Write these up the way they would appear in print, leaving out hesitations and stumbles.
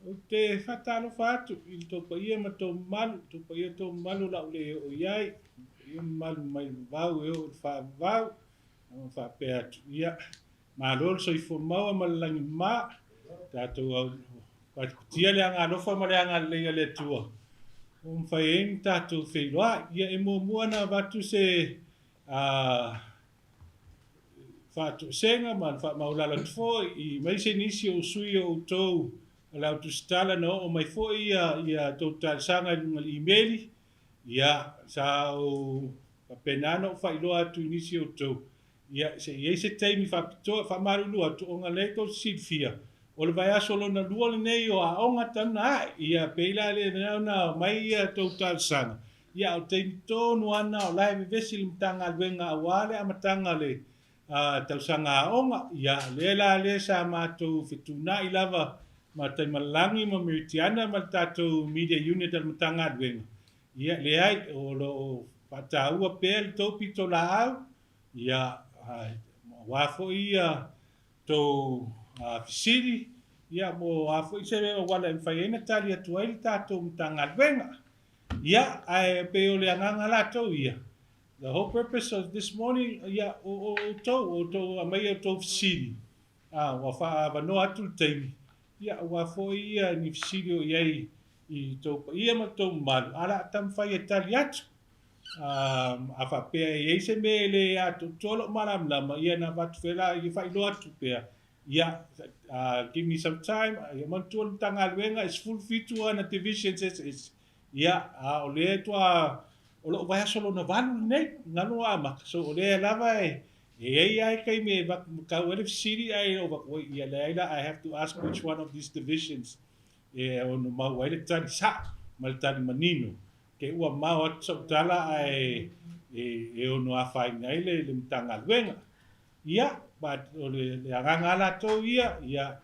Ou te faatalofa atu i le tou paia ma tou mamalu, tou paia tou mamalu o le a ou le oo i ai, paia mamalu mai le vavau e oo i le faavavau, ma faapea atu, ia, malo le soifua maua ma le lagi mama, tatou au patipatia le agaalofa ma le agalelei a le Atua, ua mafai ai ona tatou feiloai. Ia, e muamua ona avatu se faatoesega ma le faamaualalo atu foi i aemaise nisi o sui o outou o le au tusitala na oo mai foi ia ia tou talosaga i luga o le imeli. Ia, sa ou faapena ona ou faailoa atu i nisi o outou, ia, se i ai se taimi faapitoa e faamalulu atu ona lea tou te silafia, o le vaiaso lona lua lenei o aoga talu ona ae. Ia, pei la le mea ona aumai ia tou talosaga, Ia, a o le taimi tonu lava lena o la e vevesi le Matagaluega aua le amataga o le tausaga aoga. Ia, lea la lea sa matou fetuunai lava ma Taimalelagi ma Meritiana ma le tatou Media Unit a le Matagaluega. Ia, leai, o lo o faataua pea le tou pitolaau, ia, aua foi ia tou fesili, ia, mo a foi se auala e mafai ai ona tali atu ai le tatou Matagaluega. Ia, ae pei o le agaga latou ia, the whole purpose of this morning, ia, o outou, o outou aumai outou fesili, a, ua faaavanoa atu le taimi, ia, aua foi ia ni fesili o i ai i tou paia ma tou mamalu, a o le a taumafai e tali atu. A, a faapea e i ai se mea e le atoatoa lou malamalama, ia na avatu foi la, ia faailoa atu pea, Ia, give me some time, ia manatua le Matagaluega e 17 ana divisions eseese, ia, a o lea toa, o lou vaiaso lona valu lenei, galo ua amata, so o lea lava e, e i ai lava taimi e tau ai le fesili ae ou avatu ai, ia leai la, I have to ask which one of these divisions e ono mau ai le tali sao ma le tali manino. Te ua mao atu sau tala ae e ono afaina ai le Matagaluega. Ia, but o le agaga lava latou ia, ia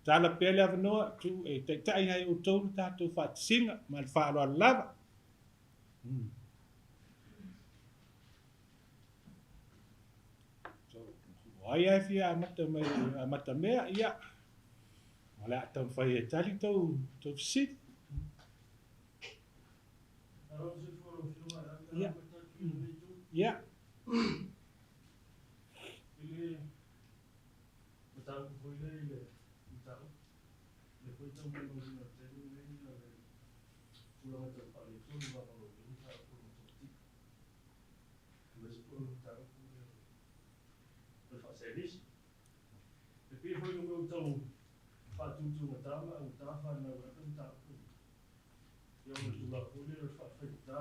tatala pea le avanoa tuu e taitai ai outou le tatou faatasiga ma le faaaloalo lava. So, o ai lava e fia amata mai, amata mea, ia, o le a taumafai e tali tou, tou fesili. Ia. Ia. I le mataupu foi lea i le mataupu, lea foi e tau molimauina i le taimi lenei le tulaga tau faaletonu lava o lo o i ai mataupu o lo o toatino. Aemaise foi o le mataupu lea o le faaselisi. E pei foi o mea tau faatutugata ma augata fanau ai le mataupu lea. Ia o le tulaga foi lea o le faafaigata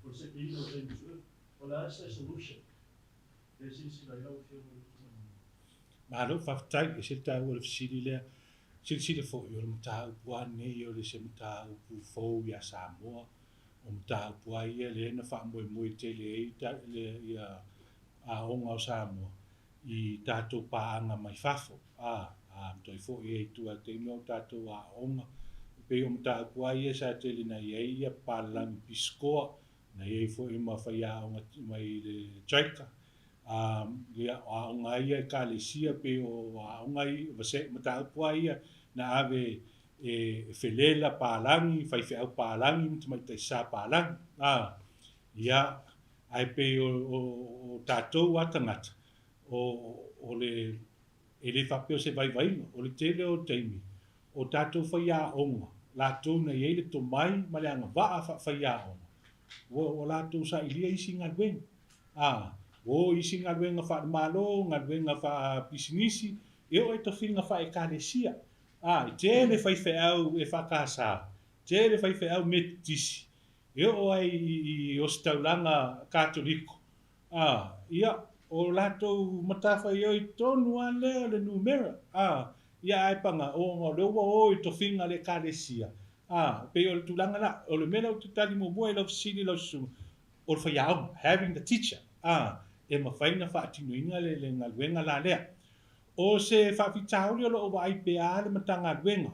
o le sekeina o taimi suesuega. O le a se solution lea e silasila ai lau Afioga i le tulaga? Malo faafetai, e ese le taua o le fesili lea. Silasila foi, o le mataupu lava lenei o le se mataupu fou ia Samoa. O mataupu lava ia lea na faamoemoe tele ai ia aoga o Samoa i tatou paaga mai fafo, a, a toe foi ai i tua i taimi o tatou aoga. E pei o mataupu lava ia sa tele na i ai ia papalagi pisikoa, na i ai foi ma faiaoga mai le Troika, a, ia, o aoga lava ia Ekalesia pei o aoga ia, mataupu lava ia na ave e felela palagi, faifeau palagi ma tamaitai sa palagi. A, ia, ae pei o, o, o tatou lava tagata, o, o le, e le faapea o se vaivaiga, o le tele o taimi, o tatou faiaoga, latou na i ai le tomai ma le agavaa faafaiaoga, ua, ua latou sailia isi galuega. A, ua o i isi galuega faale-Malo, galuega faapisinisi, e oo i tofiga faa-Ekalesia. A, e tele faifeau EFKS, tele faifeau Metotisi, e oo ai i ositaulaga Katoliko. A, ia, o latou matafaioi tonu lava lea o le numera. A, ia ae paga, ona o lea ua o i tofiga a le Ekalesia. A, pei o le tulaga la, o le mea lea ou te tali muamua i lau fesili lau susuga, o le faiaoga, having the teacher, a, e mafai ona faatinoina le, le galuega la lea. O se faafitauli o lo o vaai pea le Matagaluega,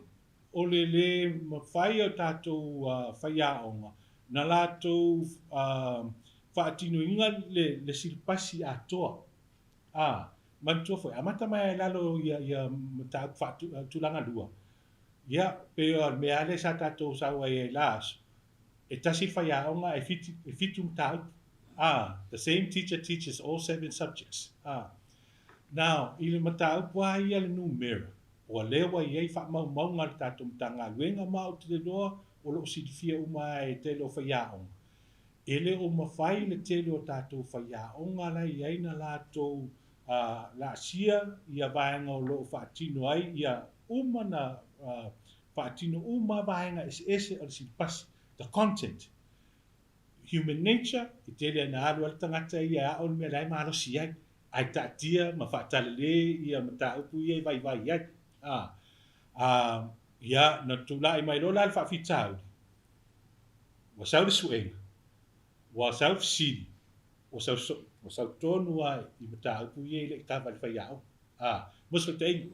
o le lē mafai o tatou faiaoga na latou faatinoina le silapasi atoa. A, manatua foi, amata mai lava i lalo ia mataupu faatulaga lua. Ia, pei o le mea lava lea sa tatou sau ai i la aso, e tasi le faiaoga ae fiti, e fitu mataupu. A, the same teacher teaches all seven subjects. A. Now, i le mataupu lava ia le numera, ua lea ua i ai faamaumauga a le tatou Matagaluega ma ou te iloa o lo o silafia uma lava e tele o faiaoga, e le o mafai le tele o tatou faiaoga la e i ai na latou laasia ia vaega o lo o faatino ai ia uma na faatino uma vaega eseese o le silapasi, the content. Human nature, e tele ina alu ai le tagata ia e ao le mea la e malosi ai, ae taatia ma faatalale ia mataupu ia e vaivai ai. A, a, ia, na tulai mai loa la le faafitauli, ua sau le suega, ua sau le fesili, ua sau soo, ua sau tonu lava i mataupu ia e le i kava i le faiaoga. A, mo se faitaʻiga,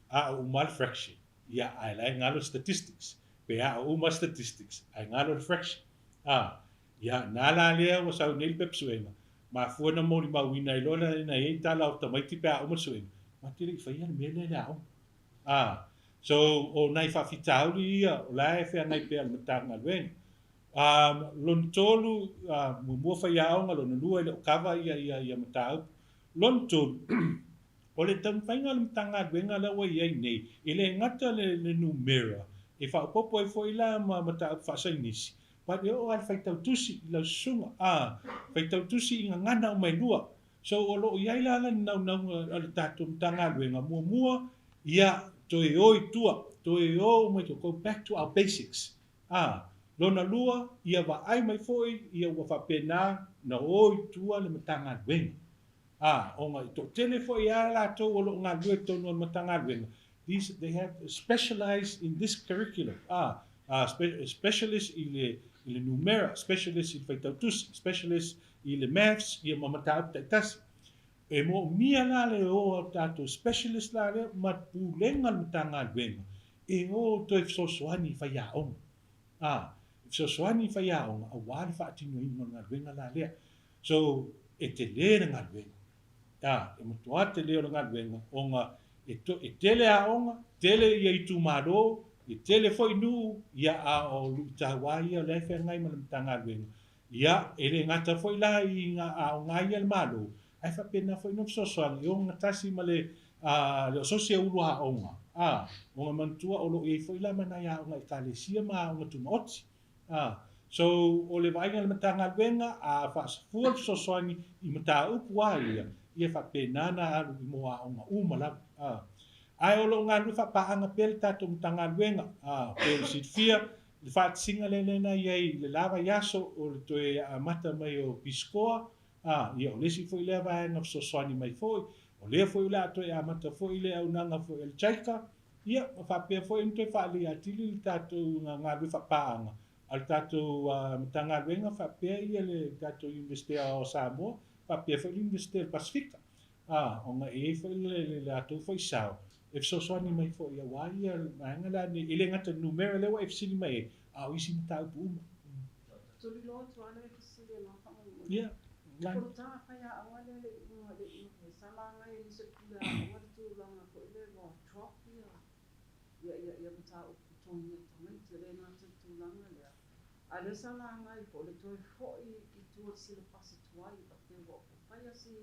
a o uma le fraction, ia, ae la e galo le statistics. Pe a o uma statistics, ae galo le fraction. A, ia, na la lea ua sau nei le pepa suega, mafua na molimauina ai loa na i ai tala o tamaiti pe a uma le suega, ma te le i faia le mea lea i le aoga. A, so, o nai faafitauli ia o la e feagai pea i le Matagaluega. Lona tolu, muamua faiaoga, lona lua e le o kava ia mataupu. Lona tolu, o le taumafaiga a le Matagaluega la ua i ai nei, e le gata le numera, e faaopoopo ai foi la ma mataupu faasainisi, but e oo lava i le faitau tusi i lau susuga, faitau tusi i gagana uma e lua. So o lo o i ai la le naunauga a le tatou Matagaluega, muamua, ia toe o i tua, toe o uma i tua, go back to our basics. A, lona lua, ia vaai mai foi ia ua faapena na o i tua le Matagaluega. A, ona i toatele foi a latou o lo o galulue i totonu o le Matagaluega, these, they have specialized in this curriculum, a, a specialist i le, i le numera, specialist i le faitautusi, specialist i le maths, ia ma mataupu taitasi. E moomia la le o a tatou specialist la lea ma pulega le Matagaluega e o toe fesoasoani i faiaoga. A, e fesoasoani i faiaoga aua le faatinoina o le galuega la lea. So, e tele le galuega. A, e matua tele o le galuega ona e, to, e tele aoga, tele ia itumalo, e tele foi nuu, ia a o luitau lava ia o lea e feagai ma le Matagaluega. Ia, e le gata foi la i ngā aoga ia a le Malo, ae faapena foi no fesoasoani e ogatasi ma le le ososi e ulu aoga, ā, ona manatua o lo o i ai foi la ma nai aoga Ekalesia ma aoga tumaoti. Ā, so, o le vaaiga a le Matagaluega, a faasafua le fesoasoani i mataupu a ia, ia faapena na alu i mo aoga uma lava. Ā, ae o lo o galulue faapaaga pea le tatou Matagaluega, ā, pei ona silafia, I le faatasiga lea lea na i ai i le la vaiaso o le toe amata mai o Pisikoa, ā, ia o le isi foi lea vaega fesoasoani mai foi, o lea foi o le a toe amata foi le auaunaga foi a le JICA, ia, ma faapea foi ona toe faalelei atili le tatou galulue faapaaga a le tatou Matagaluega faapea ia le tatou Iunivesite Aoao o Samoa, faapea foi le Iunivesite o le Pasefika. Ā, ona e i ai foi le latou foi sao e fesoasoani mai foi aua ia vaega la nei, e le gata i le numera lea ua e fesili mai ai, a o isi mataupu uma. Tuliloa atu lava le fesili a la faamolemole. Ia, Lani. Ko tā whaiaoga lea le iuga le iuga sa laga e nisi o pule aoga le tulaga foi lea ua drop ia ia ia ia mataupu totogi a tamaiti o le gata i le tulaga lea. A o lea sa laga ai po o le toe foi i tua i le silapasi tuai faapea ua faia si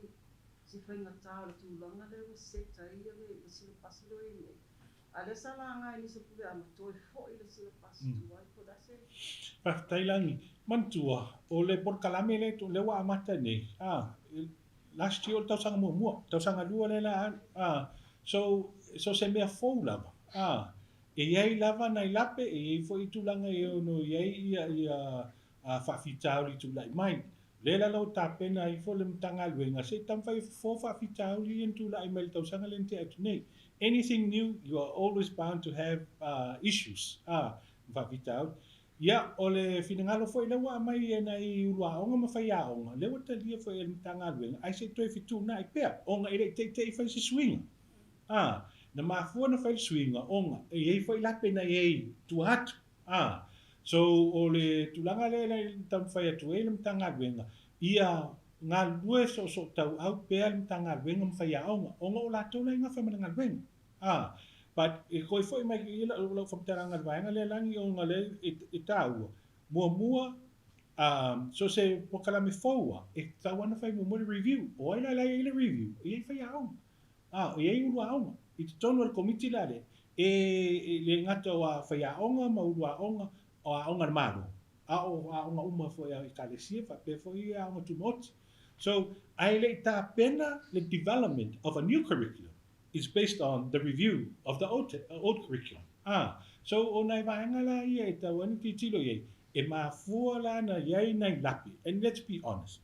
si faigata o le tulaga lea ua set ai ia le silapasi lea ua i ai nei. A o lea sa laga e nisi o pule aoga toe foi i le silapasi tuai po o le a se. Faafetai Lagi. Manatua, o le polokalame lea lea ua amata nei, a, last year o le tausaga muamua, tausaga lua lea la alu, a, so, so se mea fou lava, a, E i ai lava nai lape, e i ai foi tulaga e ono i ai ia faafitauli tulai mai. O lea lala ua tapena ai foi le Matagaluega se i taumafai e fofo faafitauli ia na tulai mai i le tausaga lea na tea atu nei. Anything new, you are always bound to have issues, ma faafitauli. Ia, o le finagalo foi lea ua aumai e nai uluaoga ma faiaoga, lea ua talia foi e le Matagaluega, ae se i toe fetuunai pea, ona e le i teitei fai se suiga. Ā, na mafua ona fai le suiga ona e i ai foi lape na i ai i tua atu. Ā, so o le tulaga lea na taumafai atu ai le Matagaluega, ia galulue soosootauau pea le Matagaluega ma faiaoga, ona o latou la e gafa ma le galuega. Ā, But e koi foi mai i lau lau whakatalaga le vaega lea lagi ona lea e, e tāua. Muamua, um, so se polokalame fou a, e tatau ana whai muamua le review. O ai la la i le review, e i ai whaiaoga. Ah, e i ai uluaoga. I totonu o le komiti la lea, e, e le gata o a whaiaoga ma uluaoga, o aoga a le Malo. A o aoga uma foi a Ekalesia, faapea foi aoga tumaoti. So, ae le i tapena le development of a new curriculum is based on the review of the old, old curriculum. Ah, so o nai vaega la ia e tau ai na tilotilo i ai, e mafua la na i ai nai lape. And let's be honest,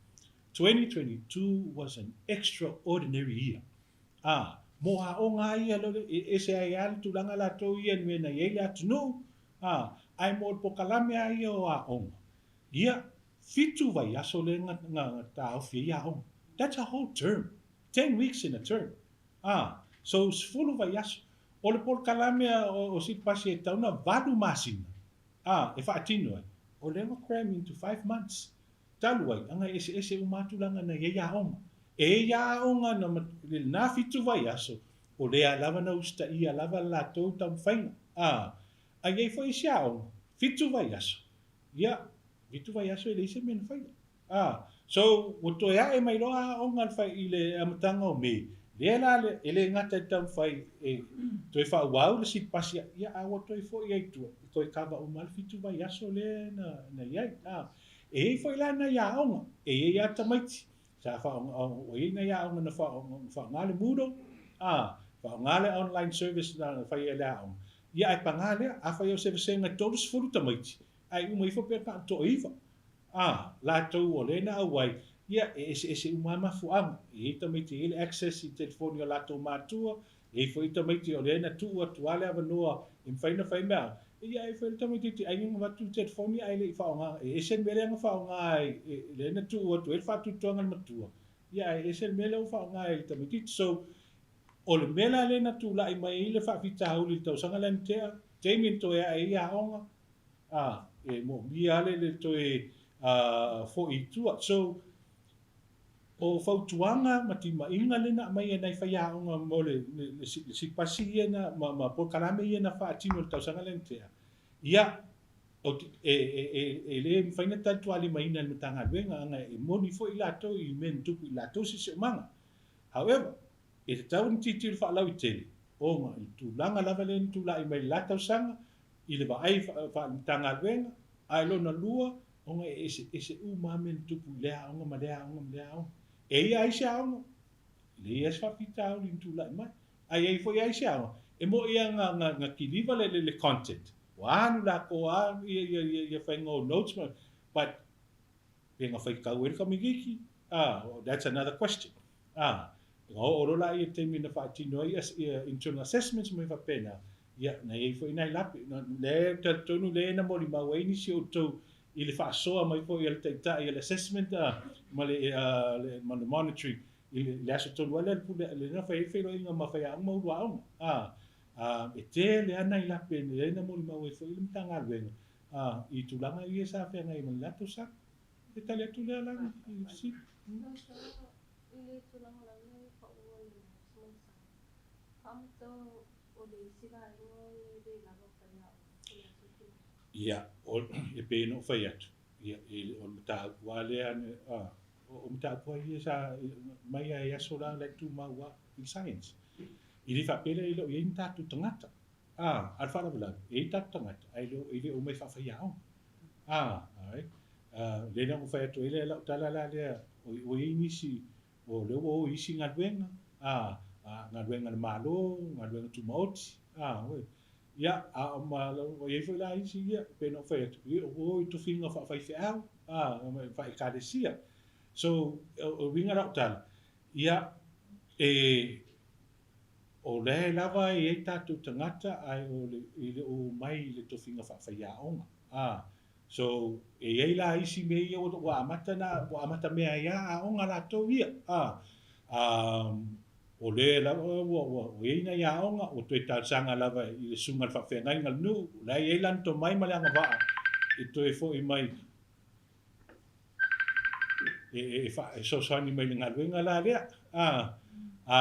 2022 was an extraordinary year. Ah, mō aoga a ia lole, e ese ai a le tulaga latou ia i mea na i ai le atunuu, ah, ae mō le pokalame a ia o aoga. Ia, fitu vaiaso lea nga, nga, nga taofi ai aoga. That's a whole term. 10 weeks in a term. Ah, so 10 vaiaso. O le polokalame a o, o Sipasi e tau na 8 masina. Ah, e faatino ai. O lea ua cram into 5 months. Talu ai, anga e eseese uma atu langa na i ai aoga. E ia aoga na lena fitu vaiaso, o lea lava na usitaia lava le latou taumafaiga. Ah, a i ai foi isi aoga, fitu vaiaso. Ia, fitu vaiaso e leai se mea na faia. Ah, so, ua toe ae mai loa aoga le fai i le amataga o Mei. Lea la le, e le gata i le taumafai e toe faaauau le silipasi, ia, a ua toe foi ai i tua, e toe kava uma lava le fitu vaiaso lea na, na i ai. Ah, e i ai foi la nai aoga, e i ai lava tamaiti, sa faaaoga, ua i ai nai aoga na faaaoga le Moodle, ah, faaaoga le online service na fai e le aoga. Ia, ae paga lea, afai o se vasega e 30 tamaiti, ae uma ifo pe na o le toaiva. Ā, latou o lea na auai, ia, e eseese uma lava mafuaaga. E i ai tamaiti e i ai le access i telefoni o latou matua, e i ai foi tamaiti o lea na tuu atu lava le avanoa e mafai ona fai mea, ia, e i ai foi le tamaitiiti aiga na avatu le telefoni ae le i faaaoga. E ese le mea lea na faaaoga ai, lea na tuu atu ai le faatuatuaga i le matua, ia, ae ese le mea lea ua faaaoga ai e le tamaitiiti. So, o le mea la lea na tulai mai ai le faafitauli i le tausaga lea na tea, taimi na toe ae ai aoga, Ā, e moomia ale le toe fo'i i tua. So, o fautuaga ma timaiga lea na aumai e nai faiaoga mo le, le, le, le sipasi ia na, ma, ma polokalame ia na faatino i le tausaga lea na tea, ia, o te, e, e, e, e le mafai ona talitualimaina e le Matagaluega, aga e moni foi i latou i mea na tupu i latou siosiomaga. However, e tatau ona tilotilo faalauaitele, ona i le tulaga lava lea na tulai mai i le la tausaga, i le vaai faale-Matagaluega, ae lona lua, ona e eseese uma lava mea na tupu i lea aoga ma lea aoga ma lea aoga. E i ai lava isi aoga, e leai lava se faafitauli na tulai mai. Ae i ai foi lava isi aoga, e moni lava na, na, na kiliva le, le, le content, ua alu latou lava ia, ia, ia, ia faiga o notes ma, but pe na faitau ai le tamaitiiti? Ah, that's another question. Ah, na oo loa laia i le taimi na faatino ai ia internal assessments ma mea faapena, ia, na i ai foi nai lape. Lea ou te talitonu lea na molimau ai nisi o outou i le faasoa mai foi a le taitai o le assessment ma le, ma le monitoring i le aso tonu lava lea le pule, lea na fai ai feiloaiga ma faiaoga ma uluaoga. Ah, e tele lava nai lape lea na molimau ai foi le Matagaluega i tulaga ia sa feagai ai ma le latou sa. E tali atu lea la i le fesili. Lau Afioga, i le tulaga lava e pau o le announcement sa faamata o le isi vaega o le le lava o faiaoga po o le a se tulaga. Ia, o, e pei ona ou fai atu, ia, e le o le mataupu lava lea, a, o mataupu lava ia sa mai lava i aso la, la e tumau lava i le science. E le faapea la e le o i ai ni tatou tagata. A, a le faalavelave, e i ai tatou tagata, ae le o, e le o omai faafaiaoga. A, alright. Lea na ou fai atu ai le lau tala la lea, ua i ai nisi, o lea ua o i isi galuega, a, galuega a le Malo, galuega tumaoti, a, oi. Ia, a ma ua i ai foi la isi, ia, pei ona ou fai atu, ia, ua o i tofiga faafaifeau, a, faa-Ekalesia. So, o uiga lau tala, ia, e, O lea lava e i ai tatou tagata ae o le, e le o omai i le tofiga faafaiaoga. A, so, e i ai la isi mea ia ua, ua amata na, ua amata mea ai a aoga latou ia. A, a, o lea lava ua, ua, ua i ai nai aoga, ua toe talosaga lava i le susuga i le faafeagaiga o le nuu, o la e i ai lana tomai ma le agavaa e toe foi mai e, e, e, fa, e fesoasoani mai i le galuega la lea. A, a,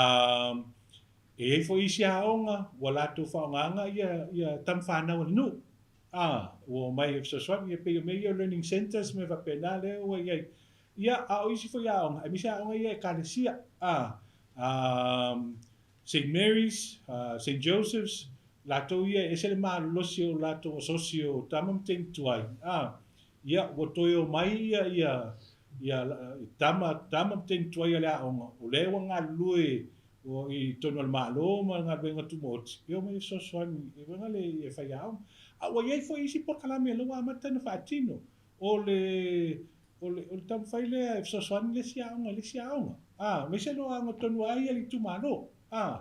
E i ai foi isi aoga ua latou faaaogaina ia ia tama fanau a le nuu. A, ua omai e fesoasoani, ia pei o mea ia o learning centres ma mea faapena lea ua i ai. Ia, a o isi foi aoga, aemaise aoga ia a Ekalesia, a, a, Saint Mary's, Saint Joseph's, latou ia e ese le malolosi o latou asosi o tama ma teine tuai, a, ia, ua toe omai ia, ia, ia tama, tama ma teine tuai a le aoga, o lea ua galulue i totonu o le Malo ma galuega tumaoti, e omai e fesoasoani e uiga le e faiaoga. A ua i ai foi isi polokalame o lea ua amata ona faatino, o le, o le, o le taumafai lea e fesoasoani le isi aoga i le isi aoga. A, aemaise lua aoga tonu ai le itumalo. A,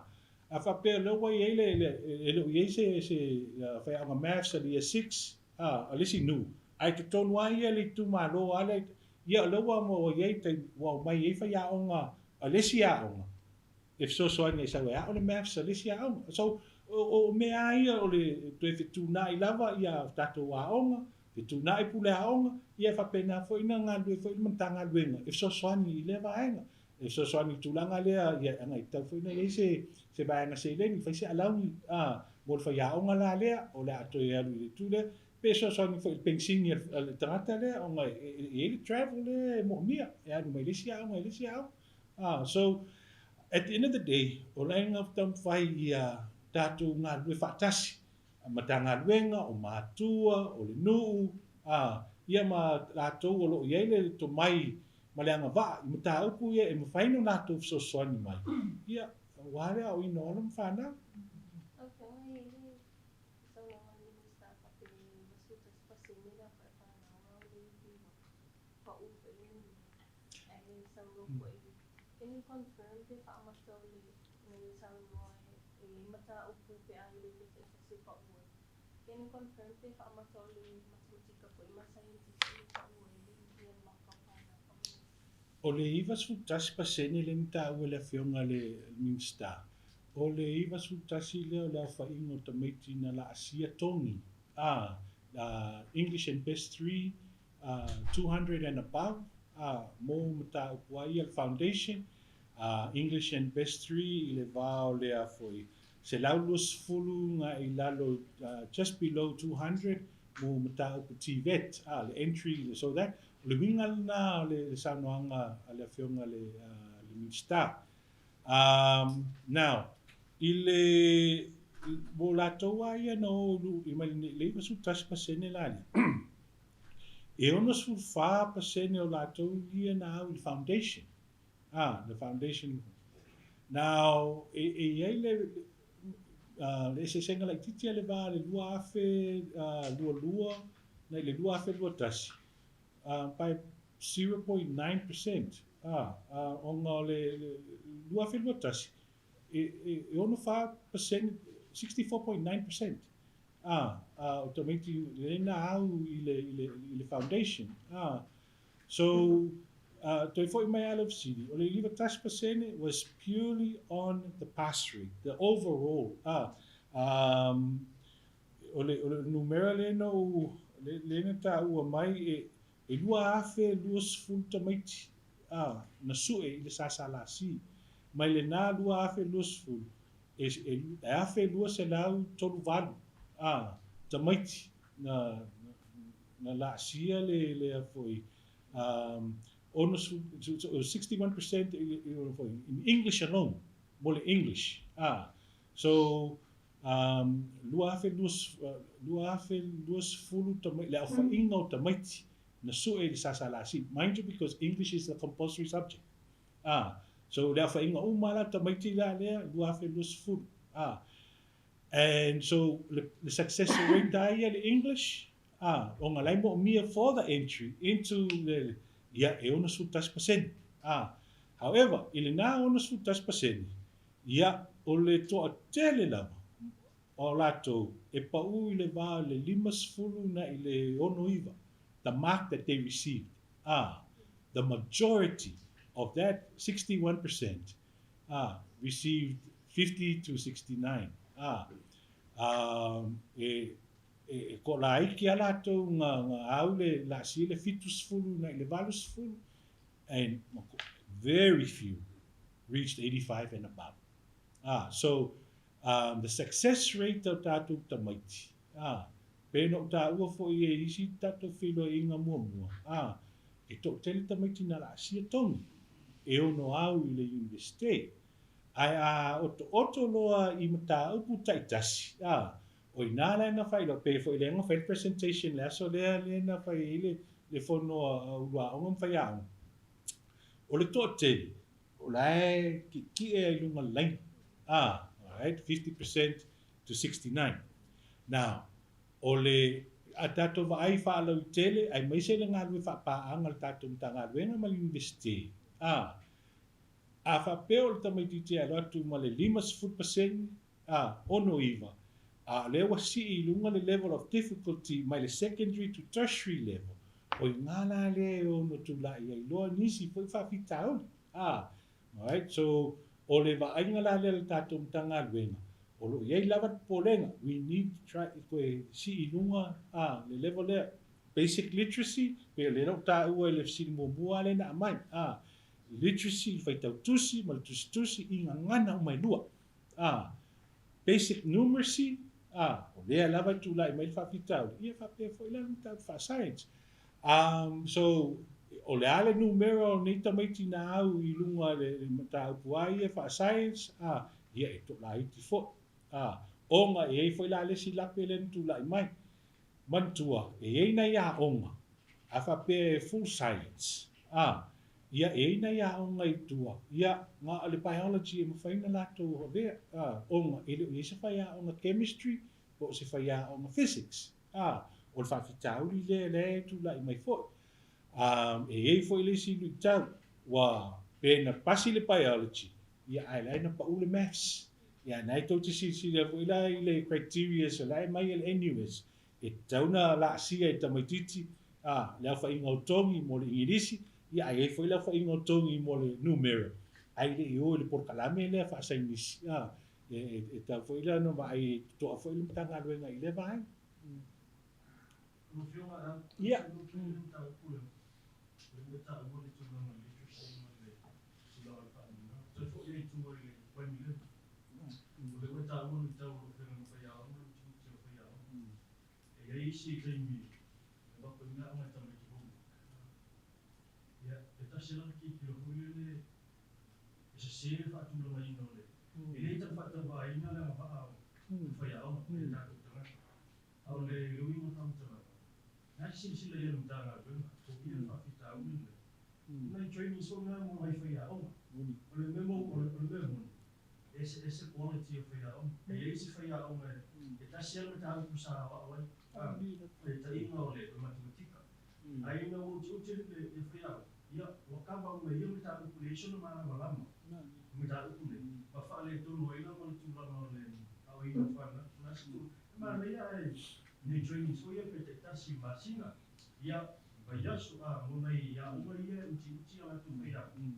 a faapea o lea ua i ai le, le, e le o i ai se, se faiaoga maths a le year 6, a, a le isi nuu, ae totonu lava ia le itumalo lava lea, ia o lea ua, ua i ai taimi, ua omai ai faiaoga a le isi aoga e fesoasoani ai sau e ao le maths a le isi aoga. So, o, o mea lava ia o le toe fetuunai lava ia tatou aoga, fetuunai pule aoga, ia e faapena foi ona galulue foi le Matagaluega e fesoasoani i lea vaega. E fesoasoani i le tulaga lea, ia ana e tatau foi ona i ai se, se vaega seleni, fai se alauni, a, mo le faiaoga la lea, o le a toe alu i le itu lea, pe fesoasoani foi i le penisini a le tagata lea, ona e i ai le travel lea e moomia, e alu mai le isi aoga i le isi aoga. A, so, at the end of the day, o la e taumafai ia tatou galulue faatasi, Matagaluega, o matua, o le nuu, a, ia ma latou o lo o i ai le tomai ma le agavaa i mataupu ia e mafai ona latou fesoasoani mai, ia, aua le aoina o alo ma fanau. Lau Afioga, e i ai le saunoaga a le Minisita faapea e 91% le aofai o fanau a o le iva pau foi le numera. Ae saunoa foi, can you confirm pe faamata o le saunoa e i ai mataupu pe a le le taitasi pau ai? Can you confirm pe faamata o le matematika foi ma scientist e pau ai le ia maka o fanau faamolemole? O le 91% lea na taua e le Afioga i le Minisita, o le 91 lea o le aofaiga o tamaiti na laasia togi, a, English and Best 3, 200 and above, a, mo mataupu ai ia le foundation, English and Best 3 i le va o le a foi 120 nga i lalo, just below 200 mo mataupu TVET, a, le entry, so that, o le uiga lena o le saunoaga a le Afioga i le Minisita. Now, i le, mo latou lava ia na o i mai le 91% la lea, e 64% o latou ia na au i le foundation. Ah, the foundation. Now, e, e i ai le, le eseesega laitiiti a le va le 2022 nai le 2021, by 0.9%. Ah, ona o le, le 2021, e, e, e 64%, 64.9%. Ah, o tamaiti le na au i le, i le, i le foundation. Ah, So, toe foi mai lava lau fesili, o le 51% was purely on the pass rate, the overall, o le, o le numera lea na ou, lea na taua mai, e, e 2,020 tamaiti, na sue i le SSLC. Mai lena 2020, e, e, e 1,238, tamaiti na, na laasia le lea foi 61% foi in English alone, mo le English. So, 2020 tamaiti, le aofaiga o tamaiti na sue i le SSLC. Mind you, because English is a compulsory subject. So le aofaiga uma la tamaiti la lea, 2020. And so le, le success rate a ia le English, ona la e moomia for the entry into le, ia, e 61%. However, i lena 61%, ia, o le toatele lava o latou e pau i le va o le 50 na i le 69, the mark that they received. The majority of that 61% received 50 to 69. E, e, e ko laiki a latou nga, nga au le laasia le 70 na i le 80, and very few reached 85 and above. Ah, so, the success rate o tatou tamaiti, ah, pei ona ou taua foi e isi tatou feiloaiga muamua, ah, e toatele tamaiti na laasia togi e ono au i le Universite. Ae a otooto loa i mataupu taitasi, ah, o ina la na fai loa, pei foi lea na fai le presentation i le aso lea, lea na fai ai le, le fono a uluaoga ma faiaoga. O le toatele, O la e ki'eki'e ai luga le laina. Ah, alright, 50% to 69. Now, o le a tatou vaai faalauitele, aemaise le galue faapaaga a le tatou Matagaluega ma le Iunivesite, ah, a faapea o le tamaitiiti e alu atu ma le 50 pasene, ah, 69, a o lea ua sii i luga le level of difficulty mai le secondary to tertiary level, o i ina la lea e ono tulai ai loa nisi foi faafitauli. Ah, alright, so o le vaaiga la lea a le tatou Matagaluega, o lo o i ai lava le popolega, we need to try e toe sii i luga ah, le level lea. Basic literacy, pei o lea na ou taua i le fesili muamua lea na aumai, ah, literacy, le faitau tusi ma le tusitusi i gagana uma e lua. Ah, basic numeracy, ah, o lea lava e tulai mai le faafitauli, ia faapea foi la le mataupu faa-science. So, o le a le numera o nei tamaiti na au i luga i le mataupu a ia faa-science, ah, ia e toalaiti foi. Ah, ona e i ai foi la le isi lape lea na tulai mai. Manatua, e i ai nai aoga, a faapea e full science, ah, ia e i ai nai aoga i tua, ia, na o le biology e mafai ona latou avea, ah, ona e le o i ai se faiaoga chemistry po o se faiaoga physics. A, o le faafitauli lea lea e tulai mai foi. A, e i ai foi le isi luitau, ua pe na pasi le biology, ia ae la e na pau le maths. Ia na e tou te silasila foi la i le criterias o la e aumai e le NUS, e tatau ona laasia e tamaitiiti, a, le aofaiga o togi mo le Igilisi, ia ae i ai foi le aofaiga o togi mo le numera, ae le i o i le polokalame lea faa-Sainisi, a, E tatau foi la ona vaai e totoa foi le Matagaluega i lea vaega. Lau Afioga, a Ia. o le mataupu lea, o lea ua e taua le tulaga o le literacy ma le tulaga o le faaaluga. Toe foi lea i tua i le primary level. O lea ua e taua le luitau o lo o feagai ma faiaoga ma le utiuti o faiaoga. E i ai isi taimi e avatu ai le aoga e tamaiti homework. Ia, e tasi lava le tilotilo foi lele e sese le faatulagaina o le E le tau faatauvaina le agavaa o faiaoga i a tatou tagata. A o le uiga o le faamatalaga, na e silasila i ai le Matagaluega, foia le faafitauli lenei. O nai trainings foi na mo nai faiaoga. O le mea o le mea moni, e eseese quality o faiaoga. E i ai isi faiaoga e tasi lava le mataupu sa aoao ai, le taitaiga o le matematika. Ae ina ua utiuti le faiaoga, ia, ua kava uma e ia mataupu, e leai sona malamalama i mataupu nei, ma faaletonu ai lava le tulaga o le aoina o fanau. O le a se tulaga? E manaia ae nei trainings foi ia pe taitasi i masina, ia, vaiaso, a, mo nai aoga ia e utiuti a latou faiaoga.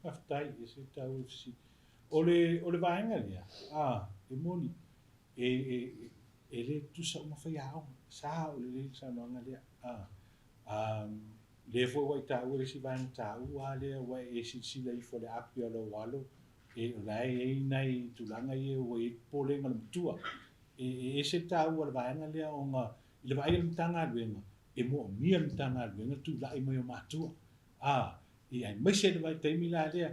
Faafetai, e se taua le fesili. O le, o le vaega lea, a, e moni, e, e, e le tutusa uma faiaoga. Sa o lelei le saunoaga lea. A, a, lea foi ua e taua le isi vaega taua lava lea ua e silasila ifo i le api a lou alo, e, o la e i ai nai tulaga ia ua i ai popolega o le matua. E, e ese le taua o le vaega lea ona i le vaai a le Matagaluega, e moomia e le Matagaluega le tulai mai o matua. A, ia aemaise le vaitaimi la lea,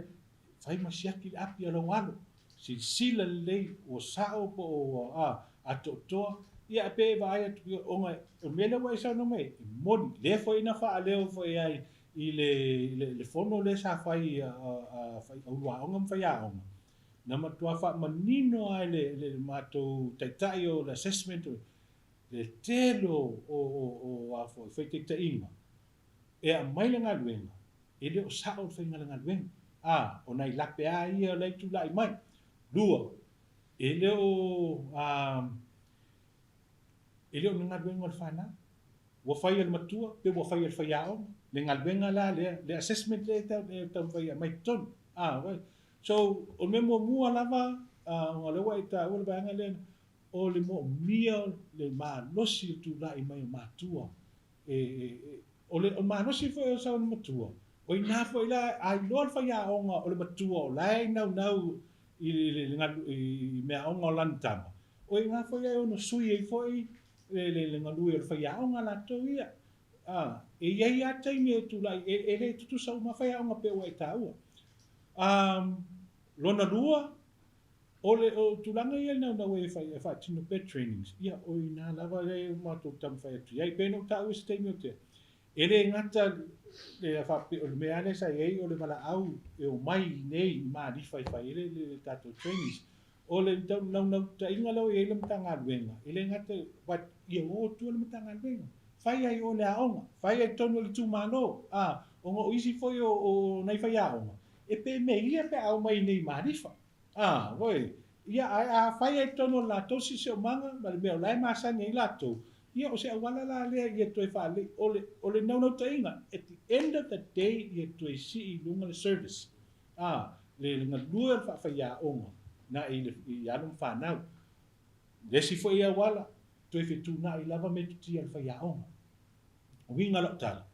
fai ma siaki le api a lou alo, silasila lelei ua sao po o ua atoatoa, ia pe e vaai atu ona o le mea lea ua e saunoa mai ai, e moni, lea foi na faaleo foi ai i le, le, le fono lea sa fai a, a, a uluaoga ma faiaoga, na matua faamanino lava e le, le matou taitai o le assessment, le tele o, o, o, o a foi, faitaitaiga, e aumai le galuega, e le o sao le faiga o le galuega. A, o nai lape a ia o la e tulai mai. Lua, e le o, a, e le o ni galuega o le fanau. Ua fai e le matua, pe ua fai e le faiaoga, le galuega la lea, le assessment lea e tau, e taumafai e aumai i totonu. A, so, o le mea muamua lava, a, ona o lea ua e taua le vaega lea, o le moomia le malosi o le tulai mai o matua E, o le malosi foi o sau matua, o ina foi la, a iloa le faiaoga o le matua o la e naunau i le i meaaoga o lana tama, o i ina foi e ono sui ai foi le galue o le faiaoga latou ia. A, e i ai lava taimi e tulai, e le tutusa uma lava faiaoga pei ua e taua. A, lona lua, o le o tulaga ia i naunau e fai e faatino pea trainings, ia o i ina lava lea ua matou taumafai atu i ai. Pei ona ou taua i se taimi o tea, e le gata le faapea o le mea lava lea sa i ai o le valaau e omai i inei i Malifa e fai ai le tatou trainings. O le naunautaiga lea ua i ai le Matagaluega, e le gata but ia o atu le Matagaluega, fai ai o le aoga, fai ai totonu o le itumalo, a, ona o isi foi o nai faiaoga, e pemei ia pe a omai i inei i Malifa. A, oi, ia, ae a fai ai totonu o le latou siosiomaga ma le mea o la e masani ai latou, ia o se auala la lea ia toe faalelei, o le, o le naunautaiga, at the end of the day ia toe sii i luga le service. A, le galue o le faafaiaoga na i le i alo ma fanau. Le isi foi auala, toe fetuunai lava metotia a le faiaoga. Uiga lau tala,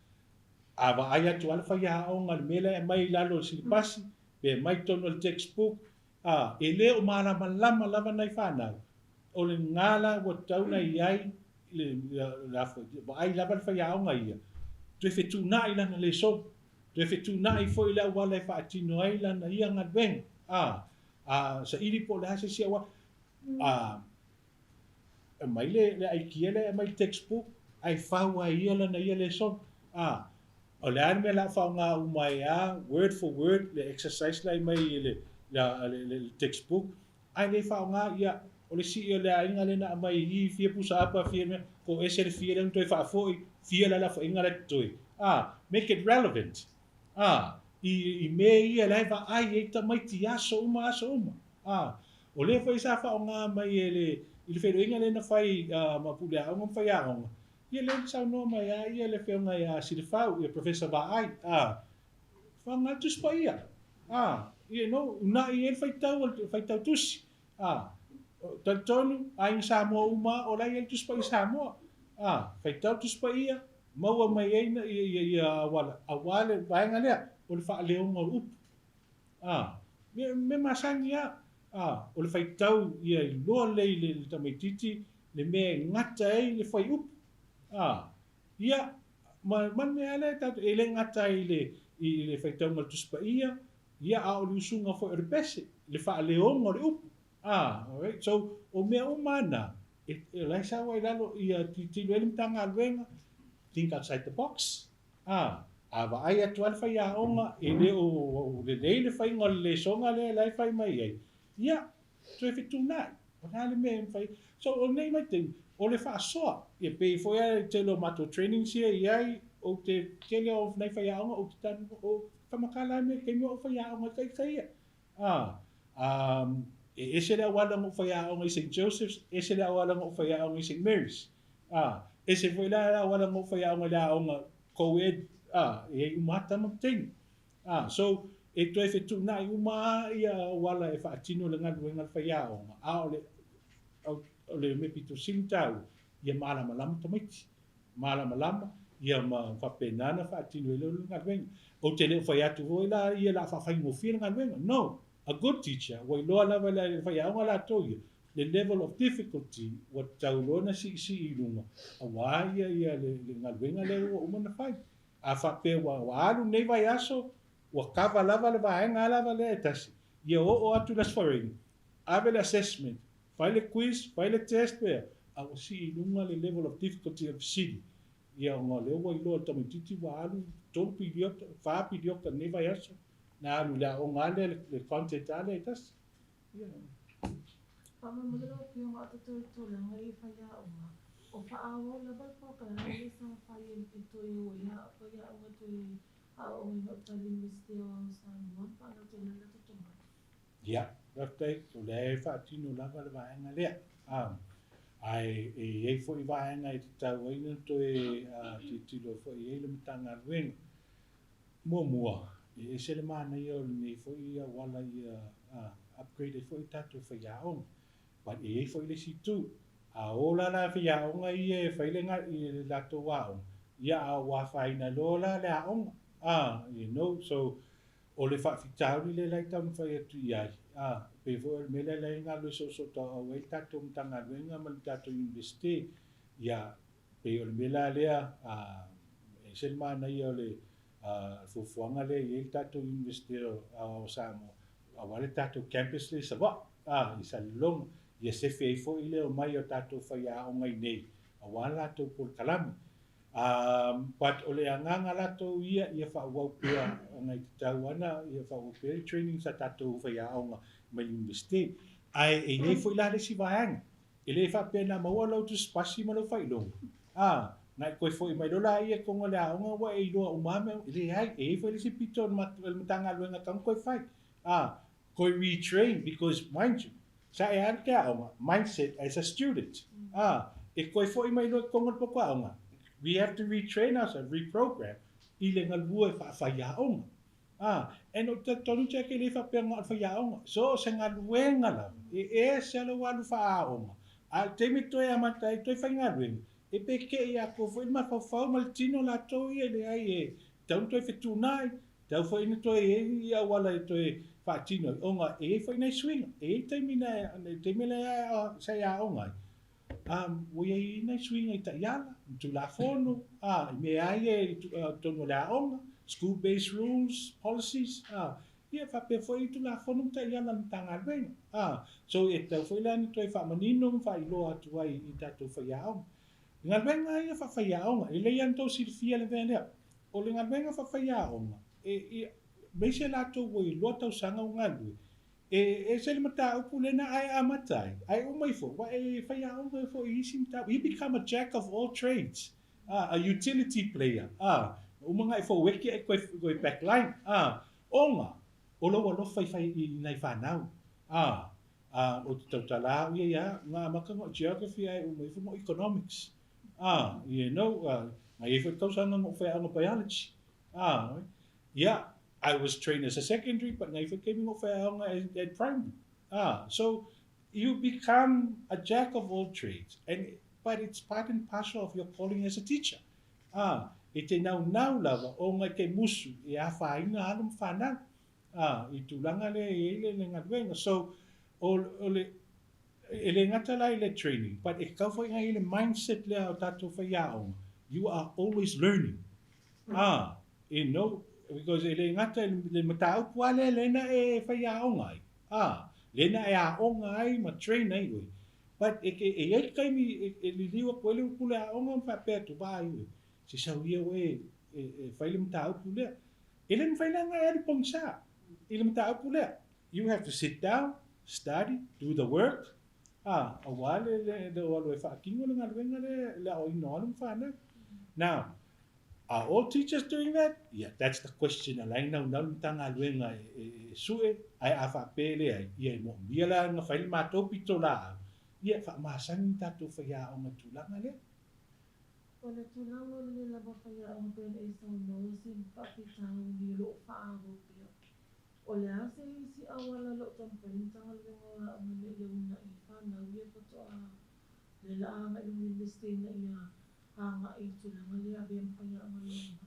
a vaai atu lava le faiaoga i le mea lea e aumai i lalo o le silipasi, pe aumai i totonu o le textbook, a, e le o malamalama lava nai fanau, o lena la ua tatau ona i ai le, le, vaai lava le faiaoga ia, toe fetuunai lana lesson. Toe fetuunai foi le auala e faatino ai lana ia galuega, a, a saili po o le a se isi auala, a, aumai le, le aikia lea e aumai le textbook, ae fau ai ia lana ia lesson, a, o le a le mea o le a faaaoga uma ai lava, word for word, le exercise la e aumai i le, le, le, le textbook, ae le faaaoga, ia, o le sii o le aiga lea na aumai i i, fia pusa apa, fia mea, ko ese le fia lea na toe faafoi, fia la lafoaiga la e totoe. A, make it relevant. A, i, i mea ia la e vaai ai tamaiti i aso uma, aso uma. A, o lea foi sa faaaoga mai e le, i le feiloaiga lea na fai uh, ma puleaoga ma faiaoga, ia lea na saunoa mai ai ia le afioga ia Silafau, ia Professor Vaai, a, faaaoga le Tusi Paia. A, you know, una'i ai le faitau, le faitau tusi. A, talitonu, aiga Samoa uma o la e i ai le Tusi Paia Samoa. A, faitau Tusi Paia, maua mai ai ia, ia, ia auala, aua le vaega lea, o le faaleoga o le upu. A, mea, mea masani lava. A, o le faitau ia iloa lelei i le tamaitiiti le mea e gata ai le fuaiupu. A, ia, ma, ma le mea lea tatou, e le gata ai i le, i le faitauga o le Tusi Paia, ia, a o le usuga foi o le pese, le faaleoga o le upu. A, alright, so, o mea uma lava na, e, o la e sau ai i lalo, ia tilotilo ai le Matagaluega, think outside the box. A, a vaai atu lava le faiaoga, e le o lelei le faiga o le lesoga lea la e fai mai ai, ia, toe fetuunai. O le a le mea e mafai ai. So, o lenei vaitaimi, o le faasoa, ia pei foi lava i le tele o matou trainings ia e i ai, ou te tele o nai faiaoga ou te tanu, ou faamatala ai mea i taimi o ou faiaoga i ita ia. A, a, e ese le auala na ou faiaoga i Saint Joseph's, ese le auala na ou faiaoga i Saint Mary's. A, ese foi la le auala na ou faiaoga i le aoga co-ed, a, e i ai uma lava tama ma teine. A, so, e toe fetuunai uma lava ia auala e faatino le galuega a le faiaoga, a o le, o le mea pito sili taua, ia malamalama tamaiti. Malamalama, ia ma faapena ona faatino ai lea o le galuega. Ou te le o fai atu foi la ia o le a faafaigofie le galuega. No! A good teacher, ua iloa lava e le faiaoga latou ia, le level of difficulty ua tatau loa ona siisii i luga, aua ia ia le galuega lea ua uma ona fai. A faapea ua alu lenei vaiaso, ua kava lava le vaega lava lea e tasi, ia oo atu le Aso Faraile, ave le assessment, fai le quiz, fai le test pea, a ua sii i luga le level of difficulty o le fesili, ia ona o lea ua iloa e le tamaitiiti ua alu tolu piliota, fa piliota i lenei vaiaso, na alu i le aoga lava lea, le content lava lea e tasi. Ia. Faamolemole lau Afioga o tatou i tulaga i faiaoga, o faaauau lava le polokalame lea sa fai e toe o ai faiaoga e toe aooga i gauta i le Iunivesite Aoao o Samoa ma faalautele ai latou tomai. Ia, faafetai, o lea e faatino lava le vaega lea. Ae e i ai foi vaega e tatau ai ona toe tilotilo foi i ai le Matagaluega. Muamua, e ese le manaia o lenei foi auala ia upgrade ai foi tatou faiaoga. But e i ai foi le isi itu, a o la la faiaoga ia e fai le le latou aoga, ia a ua afaina loa la le aoga. You know, so o le faafitauli lea la e taumafai atu i ai, A, pei foi o le mea lea la e galulue soosoo tauau ai le tatou Matagaluega ma le tatou Iunivesite, ia, pei o le mea la lea, a, e ese le manaia o le fuafuaga lea e i ai le tatou Iunivesite Aoao o Samoa, aua le tatou campus lea i Savaii, a, i Salelologa, ia sefe ai foi le omai o tatou faiaoga i inei, aua le latou polokalame. But o le agaga latou ia ia faaauau pea ona e tatau lava ona ia faaauau pea le training sa tatou faiaoga mai le Iunivesite. Ae e i ai foi la le isi vaega, e le faapea na maua lau tusipasi ma lau faailoga, a, na e toe foi mai loa laia i totonu o le aoga ua e iloa uma lava mea uma. E leai, e i ai foi le isi pito o le Matagaluega e tatau ona toe fai, a, toe retrain because mind you, Sa e alu te aoga, mindset as a student. A, e toe foi mai loa i totonu o le poto aoga, we have to retrain ourselves, reprogram, i le galue faafaiaoga. A, and o te tonu te ake le faapea na o le faiaoga. So, se galuega lava, e ese lou alu faaaoga, a o le taimi toe amata ai toe faigaluega, e pekei a kou foi le mafaufau ma le tino latou ia, leai e tatau ona toe fetuunai, Tau foi ina toe i ai i auala e toe faatino ai, ona e i ai foi nai suiga. E i ai taimi na, le taimi lea sa e aoga ai, ua i ai nai suiga i taiala, i Tulafono, i mea lava ia i totonu o le aoga, school based rules, policies, ia faapea foi i Tulafono ma taiala a le Matagaluega. So e tatau foi la ona toe faamanino ma faailoa atu ai i tatou faiaoga. I galuega lava ia faafaiaoga, e lelei lava ona outou silafia le mea lea. O le galuega faafaiaoga, e aemaise latou ua iloa tausaga o galulue, e ese le mataupu lena ae amata ai, ae uma ifo, ua e faiaoga ai foi i isi mataupu. You become a jack of all trades, a utility player, a, uma ona e foueki ae toe back line, a, ona o lou alofa i fai i nai fanau, a, a, ou te tautala au ia ia au, na amata na o geography ae uma ifo na o economics. Ah, you know, na i ai foi tausaga na ou faiaoga biology. Ah, yeah, I was trained as a secondary, but na i ai foi taimi na ou faiaoga at primary. Ah, so you become a jack of all trades, and but it's part and parcel of your calling as a teacher. Ah, e te naunau lava ona e te musu e afaina alo ma fanau. Ah, i tulaga lea e i ai le galuega. So, o, o le, E le gata la i le training but e tatau foi ona i ai le mindset lea o tatou faiaoga, you are always learning. Ah, you know, because e le gata i le mataupu lava lea lena e faiaoga ai, ah, lena e aoga ai ma train ai oe. But e, e, e i ai le taimi e, e liliu atu ai le upu le aoga ma faapea atu, vaai oe, se sau ia oe e, e fai le mataupu lea. E le mafai la ona e alu pogisa i le mataupu lea. You have to sit down, study, do the work, ā, aua le, le, le o alu e faatino le galuega lea, le aoaina o alo ma fanau. Now, are all teachers doing that? Yeah, that's the question a la e naunau le Matagaluega e, e, e sue, ae a faapea e leai, ia e moomia la ona fai le matou pitolaau, ia e faamasani ni tatou faiaoga i le tulaga lea. O le tulaga o le le lava faiaoga pei ona e saunoa se faafitauli o lo o faaauau pea. O le a se isi auala o lo o taumafai le Matagaluega o Aoga ina ia uunai ai fanau ia faatoa le la agai i luga o le Iunivesite ina ia agai i le tulaga lea avea ma faiaoga i le lumanai?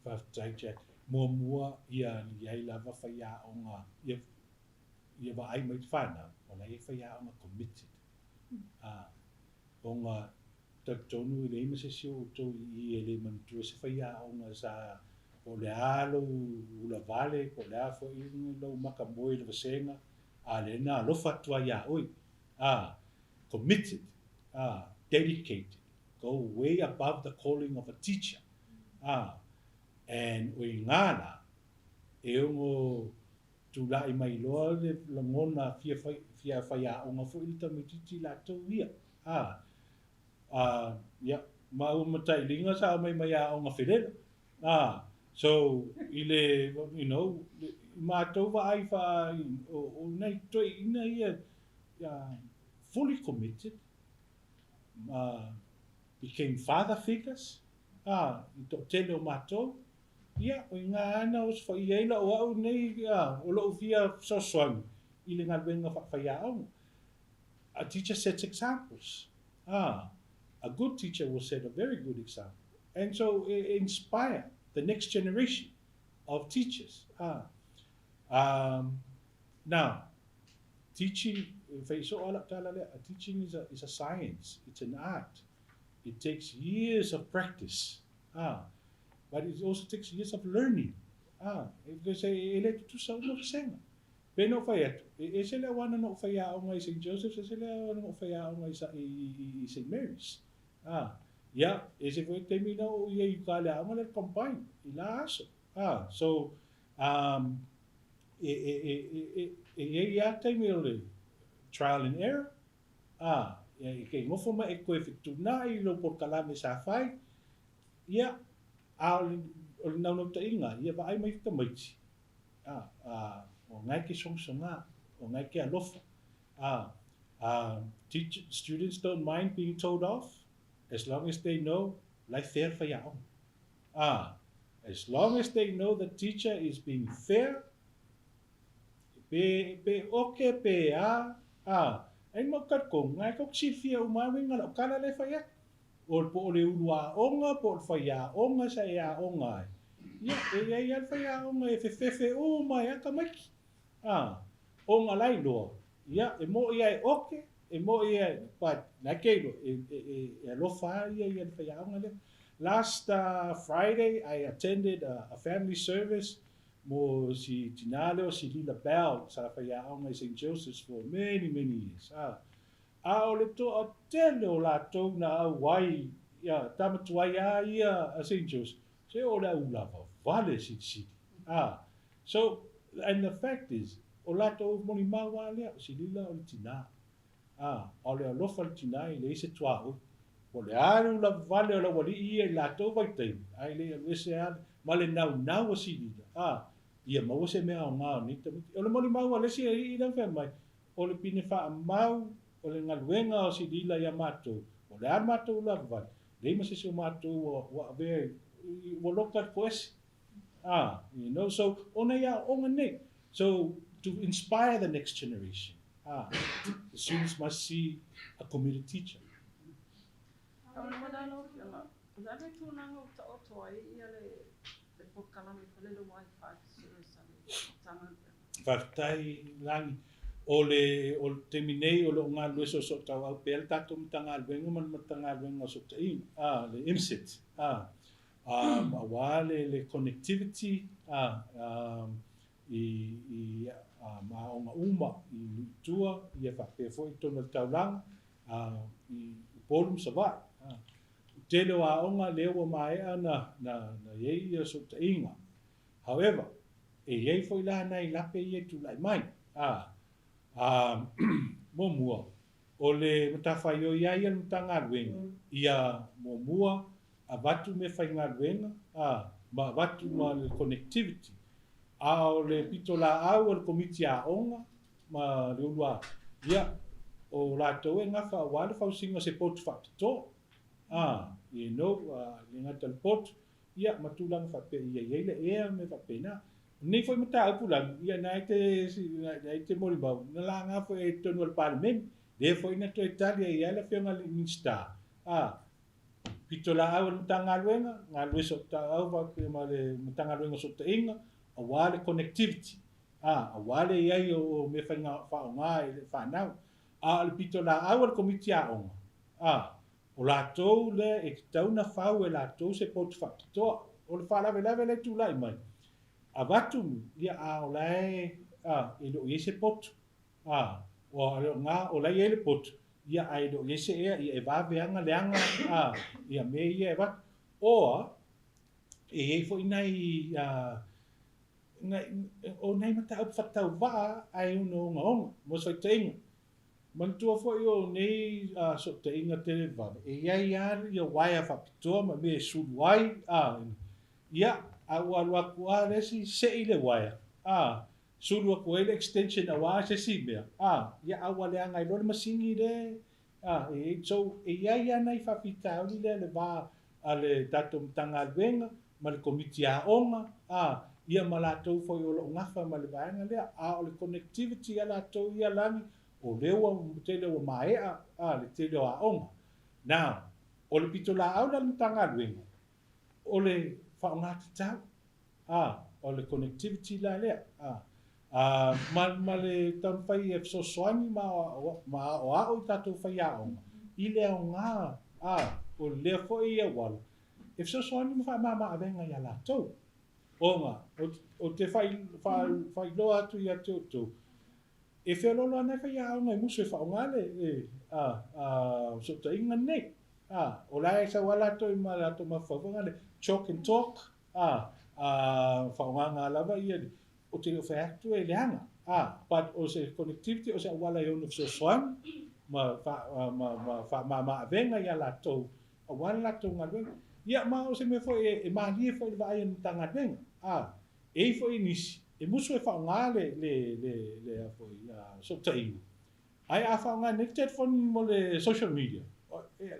Faafetai Jack. Muamua ia i ai lava faiaoga ia ia vaai mai te whanau, o la e faiaoga committed. A, ona talitonu e leai ma se isi o outou i i e le manatua se faiaoga sa po o le a lou ula vale, po o le a foi lou maka moe i le vasega, a lea na alofa atu ai iā oe. A, committed, a, dedicated, go way above the calling of a teacher. A, and o i ngā la, e ono tulai mai loa le lagona fia fai, fia faiaoga foi le tamaitiiti latou ia. A, a, ia, maua ma tailiga sa aumai mai aoga felela. A, so, i le, you know, i matou vaai fa, o, o nai toeaiina ia, ia, fully committed, became father figures, a, i toatele o matou, Ia, o i ina lava na osofaia ai lau au nei, o lou fia fesoasoani i le galuega faafaiaoga. A teacher sets examples. A good teacher will set a very good example. And so e inspire the next generation of teachers. Now, Teaching, e fai soo lava lau tala lea, teaching is a, is a science, it's an art. It takes years of practice. Ah, but it also takes years of learning. Ah, because e le tutusa uma vasega. Pei ona ou fai atu, e ese le auana na ou faiaoga i Saint Joseph's, ese le auana na ou faiaoga i, i, i, i Saint Mary's. Ah, ia, ese foi taimi na oo i ai i uka le aoga lea le combine, i la aso. Ah, so, um, e, e, e, e, e, e i ai lava taimi o le trial and error, ah, e, e nofo ma e koe fetuunai i lou polokalame sa fai, ia, a o le, o le naunautaiga, ia vaai mai tamaiti, ah, ah, o ngai ke sogasoga, o ngai ke alofa. Ah, ah, teach, students don't mind being told off as long as they know la e fair le faiaoga. Ah, as long as they know the teacher is being fair, pe, pe oke, pe a, ah, ai mau kalikonu, ngai ka silafia uma lava uiga o lau tala lea e fai atu. O le po o le ulu aoga, po o le faiaoga sa e aoga ai. Ia, e i ai lava le faiaoga e fefefe uma ai lava tamaiti. Ah, o nga lailoa, ia, e moʻi a e oke, e moʻi a e, but, na ke iloa, e, e, e, e alofa lava ia i le faiaoga lea. Last Friday, I attended a, a family service mo si tinā lea o si Lila Bell, sa faiaoga i St. Joseph's for many, many years. Ah, a o le toatele o latou na auai, ia, tama tuai a ia a St. Joseph's, se o le au lava vale silisili. Ah, So, and the fact is, o latou molimau lava lea, o si Lila o le tinā. A, a o le alofa le tinā e leai se tuaoi. Po o le a le ulavavale o le aualii ia i latou vaitaimi, ae le i alu ese lava ma le naunau a si Lila, a, ia maua se mea aoga o nei tamaiti. O le molimau a le isi alii lea na fai mai, o le pine faamau o le galuega o si Lila ia matou, po o le a le matou ulavavale, leai ma se isi o matou ua, ua avea i, ua loka i le koese. Ah, you know, so ona ia aoaoga nei. So to inspire the next generation, ah, the students must see a committed teacher. Faamolemole lau Afioga, o le a le tulaga ua taoto ai ia le le polokalame foi lea le Wi-Fi service a le Matagaluega? Faafetai Lagi. O le o le taimi nei o lo o galulue soosootaua pea le tatou Matagaluega ma le Matagaluega o Sootaiga, ah, le IMSIT, ah, Aua le le connectivity i i aoga uma i nuu i tua ia faapea foi i totonu o le taulaga i Upolu ma Savaii. O tele o aoga lea ua maea na na na i ai ia sootaiga. However, e i ai foi la nai lape ia e tulai mai. Muamua, O le matafaioi ai a le Matagaluega ia muamua avatu meafaigaluega, a, ma avatu ma le connectivity. A o le pitolaau a le Komiti Aoga ma le Uluaga, ia, o latou e gafa aua le fausiga o se potu faapitoa, a, you know, a, le gata i le potu, Ia, ma tulaga faapea ia i ai le ea ma mea faapena. O lenei foi mataupu lagi, ia na e te, na e te molimau, na laga foi ai i totonu o le Palemene, lea foi na toe tali ai lava le Afioga i le Minisita, a, pitolaau a le Matagaluega, galulue sootauau faapea ma le Matagaluega o Sootaiga, aua le connectivity, a, aua le i ai o mea faiga faaaoga i le fanau. A o le pitolaau a le Komiti Aoga, a, O latou lea e tatau na fau e latou se potu faapitoa. O le faalavelave lea e tulai mai, avatu ia a o la e a e le o i ai se potu. A o nga o la e i ai le potu, ia ae le o i ai se ea, ia e vave lava ona leaga a ia mea ia e avatu. Or e i ai foi nai a nai o nai mataupu faatauvaa ae ono ogaoga mo se faitaitaiga. Manatua foi o nei sootaiga televave, e i ai lava ia uaea faapitoa ma mea e sulu ai, a, ia, a ua alu atu lava le isi sei le uaea, a, sulu atu ai le extension aua se isi mea, a, ia, a ua leaga ai loa le masini le, a, e, so, e i ai lava nai faafitauli lea le va a le tatou Matagaluega ma le Komiti Aoga, a, ia ma latou foi o lo o gafa ma le vaega lea, a o le connectivity a latou ia lagi, o lea ua tele ua maea, a, le tele o aoga. Now, o le pitolaau la a le Matagaluega, o le faaaoga tatau, a, o le connectivity la lea, a. Ma, ma le taumafai e fesoasoani ma ma aoao i tatou faiaoga i le aoga, a, o lea foi auala e fesoasoani ma faamama avega iā latou. Ona, ou te faailoa atu ia te outou, e feoloolo ana ai faiaoga e musu e faaaoga le fesootaiga lenei. O la e sau lava latou i ma latou mafaufauga le chalk and talk, faaaogaga lava ia, ou te le o fai atu e leaga, but o se connectivity, o se auala e ono fesoasoani ma faamama avega ia latou aua le latou galuega. Ia, ma o se mea foi e malie foi i le vaai a le Matagaluega. A, e i ai foi nisi e musu e faaaoga le, le, le, le a foi, fesootaiga, ae a faaaoga nei le telefoni mo le social media,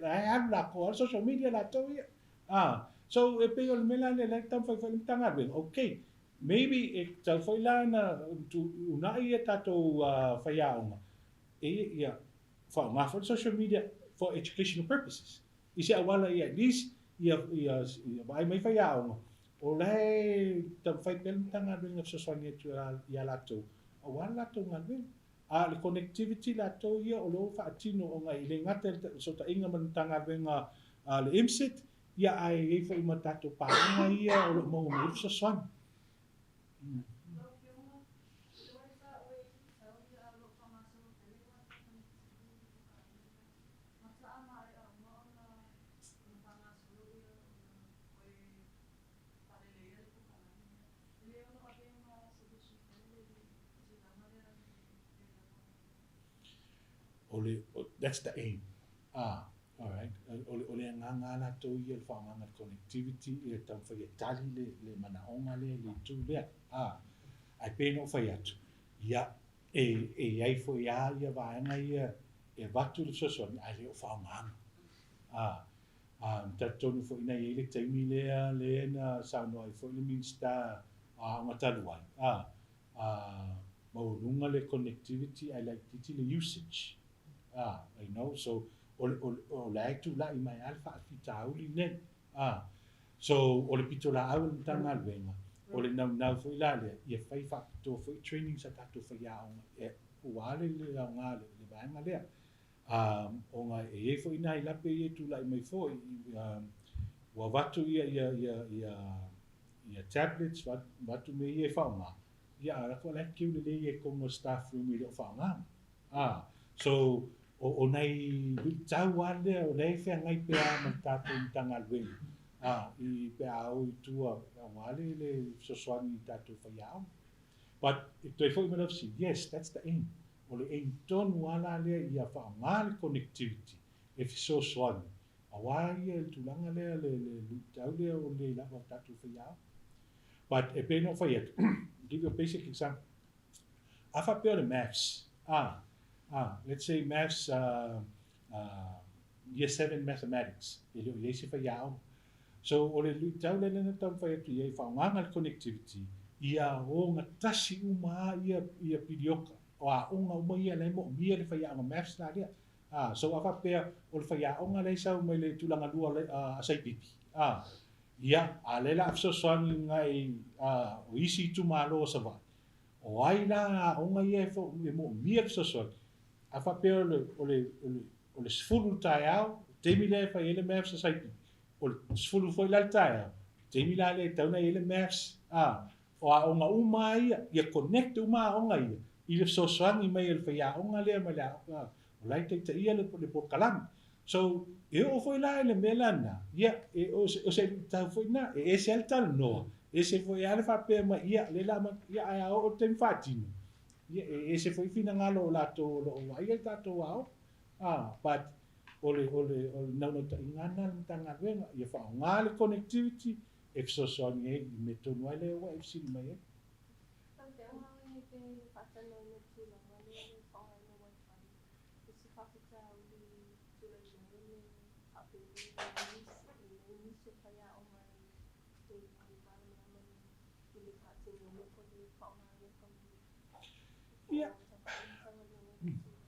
la e alu latou lava le social media latou ia. A, so e pei o le mea la lea la e taumafai foi le Matagaluega, okay, maybe e tatau foi la ona uunai ia tatou faiaoga e ia faaaoga foi le social media for educational purposes i se auala ia at least ia ia ia vaai mai faiaoga o la e taumafai pea le Matagaluega e fesoasoani atu ia latou aua le latou galuega. A o le connectivity latou ia o lo o faatino ona e le gata i le fesootaiga ma le Matagaluega a le IMSIT ia ae i ai foi ma tatou paaga ia o lo o maua mai ai le fesoasoani. Lau Afioga, i le Wi-Fi oe i tau ia a o lo o faagasolo pea le Wi-Fi connectivity i le pokaaina lea. Mataa maea uma ona ona faagasolo ia ona toe faaleleia le pokalame lea. E le ono avea ma solution foi lele i le tulaga lea le le lava o le that's the aim. Ah, alright. O le agaga lava latou ia o le faaaogaina o le connectivity ia taumafai e tali le le manaoga lea i le itu lea. Ah, ae pei ona ou fai atu, ia, e e i ai foi lava ia vaega ia e avatu le fesoasoani ae le o faaaogaina. Ah, ah, talitonu foi na i ai le taimi lea lea na saunoa ai foi le Minisita o Aoga talu ai, ah, ah, maualuga le connectivity ae laitiiti le usage. Ah, you know, so o, o, o la e tulai mai lava le faafitauli lenei. Ah, so o le pitolaau a le Matagaluega, o le naunau foi la lea, ia fai faapitoa foi trainings a tatou faiaoga, e, ua le le aoga le, le vaega lea. Ah, ona e i ai foi nai lape ia e tulai mai foi, ah, ua avatu ia, ia, ia, ia, ia tablets, avatu mea ia e faaaoga, ia a lako la e keu lelei e totonu o le staff room e le o faaaogaina. A, so, o, o nai luitau lava lea o lea e feagai pea ma le tatou Matagaluega, a, i, pe a o i tua, aua le, le fesoasoani i tatou faiaoga. But, e toe foi mai lau fesili, yes, that's the aim. O le aim tonu lava la lea ia faaaoga le connectivity e fesoasoani, aua ia le tulaga lea, le, le luitau lea o le lava o tatou faiaoga. But, e pei ona ou fai atu, give you a basic example. A faapea o le maths, a, a, let's say maths, uh, uh, year 7 mathematics, e le o i ai se faiaoga. So, o le luitau lea na taumafai atu i ai, faaaogaga le connectivity, ia ogatasi uma a ia, ia pilioka, o aoga uma ia la e moomia le faiaoga maths la lea. A, so a faapea o le faiaoga la e sau mai le tulaga lua a Saipipi, a, ia, a lea la a fesoasoani ngai a, o isi itumalo o Savaii, O ai la aoga ia e e moomia le fesoasoani? A faapea o le, o le, o le, o le 10 i le taeao, le taimi lea e fai ai le maths a Saipipi, o le 10 foi la le taeao, le taimi la lea e tatau ona i ai le maths a o aoga uma lava ia, ia connect uma aoga ia i le fesoasoani mai a le faiaoga lea mai le aoga o la e taitaia le, le polokalame. So, e oo foi la i le mea lena, ia, e, o se, o se luitau foi lena, e ese lava le talanoa, ese foi lava le faapea mai, ia, lea la, ia, ae a oo i le taimi faatino, ia, e ese foi finagalo o latou o lo o vaaia le tatou aoga. Ah, but, o le, o le, o le naunautaiga lava lena a le Matagaluega, ia faaaoga le connectivity e fesoasoani ai i mea tonu lava lea ua e fesili mai ai. Lau Afioga, e pe faatalanoaina le tulaga lea o le faaaogaina o Wi-Fi I se faafitauli tulai mai o le faapenei i nisi o faiaoga e le malamalama i le faatinoina po o le faaaogaina o computer po o taumafai Matagaluega i le tulaga.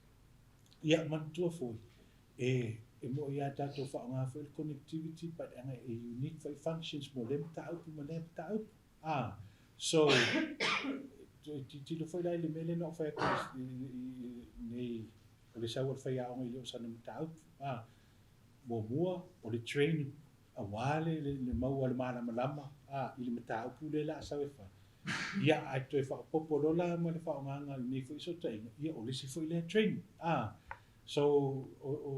Ia, manatua foi, e e mo'i lava tatou faaaoga foi le connectivity but ana e unique foi functions mo lea mataupu ma lea mataupu. Ah, so, E tilotilo foi la i le mea lea na ou fai atu nei, o le sau o le faiaoga i le o sana mataupu. A, muamua, o le training, aua le, le, le maua o le malamalama a, i le mataupu lea la a sau e fai. Ia, ae toe faaopoopo loa la ma le faaaogaga o lenei foi fesootaiga, ia o le isi foi lea training. A, so, o, o,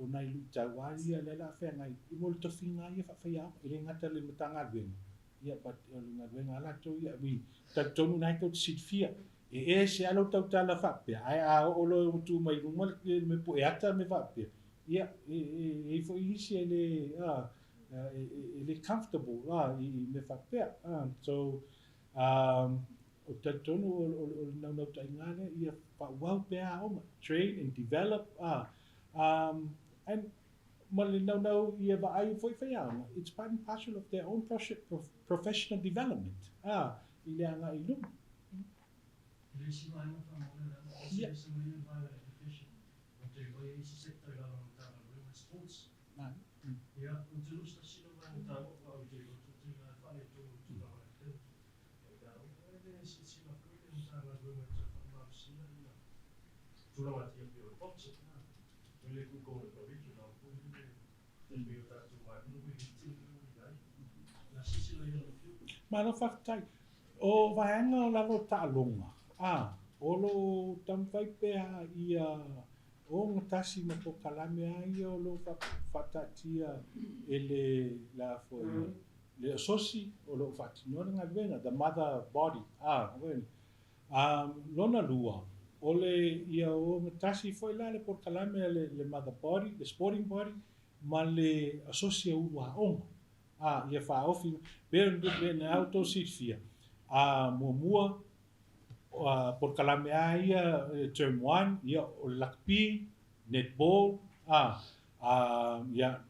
o nai luitau lava ia lea la a feagai i mo le tofiga lava ia faafaiaoga, e le gata i le Matagaluega, Ia, but o le galuega a latou ia, I mean, talitonu na e tou te silafia, e ese lava lou tautala faapea, ae a oo loa ua tu mai luma le mea pue ata ma mea faapea, ia, e, e, e i ai foi isi e le, a, e, e le comfortable, a, i mea faapea. A, so, um, o talitonu o, o, o le naunautaiga lea, ia faaauau pea aoga, train and develop, a, and ma le naunau ia vaai foi faiaoga, it's part and parcel of their own professional development, a, i le agai i luma. I le isi vaega faamoemoe leaga o isi ese mai ia le vaega education, ou te iloa e i ai isi sector i lalo o le Matagaluega sports. Ia, ou te iloa se tasi lea o vaega taua aua ou te iloa tou te iloa e faaletonu i le tulaga o academic. Ia, e le silasila foi le Matagaluega e toe faamalosia ia tulaga ia pei o le boxing. Malo faafetai. O vaega o lalo o taaloga, a, o lo o taumafai pea ia ogatasi ma polokalame a ia o lo o faataatia e le la foi le asosi o lo o faatinoa le galuega, the mother body, a, Lona lua, o le ia ogatasi foi la le polokalame a le mother body, le sporting body, ma le asosi a ulu aoga, a ia faaofi, pei ona outou silafia, a muamua, polokalame a ia term one, ia o le lakapi, netball, a, ia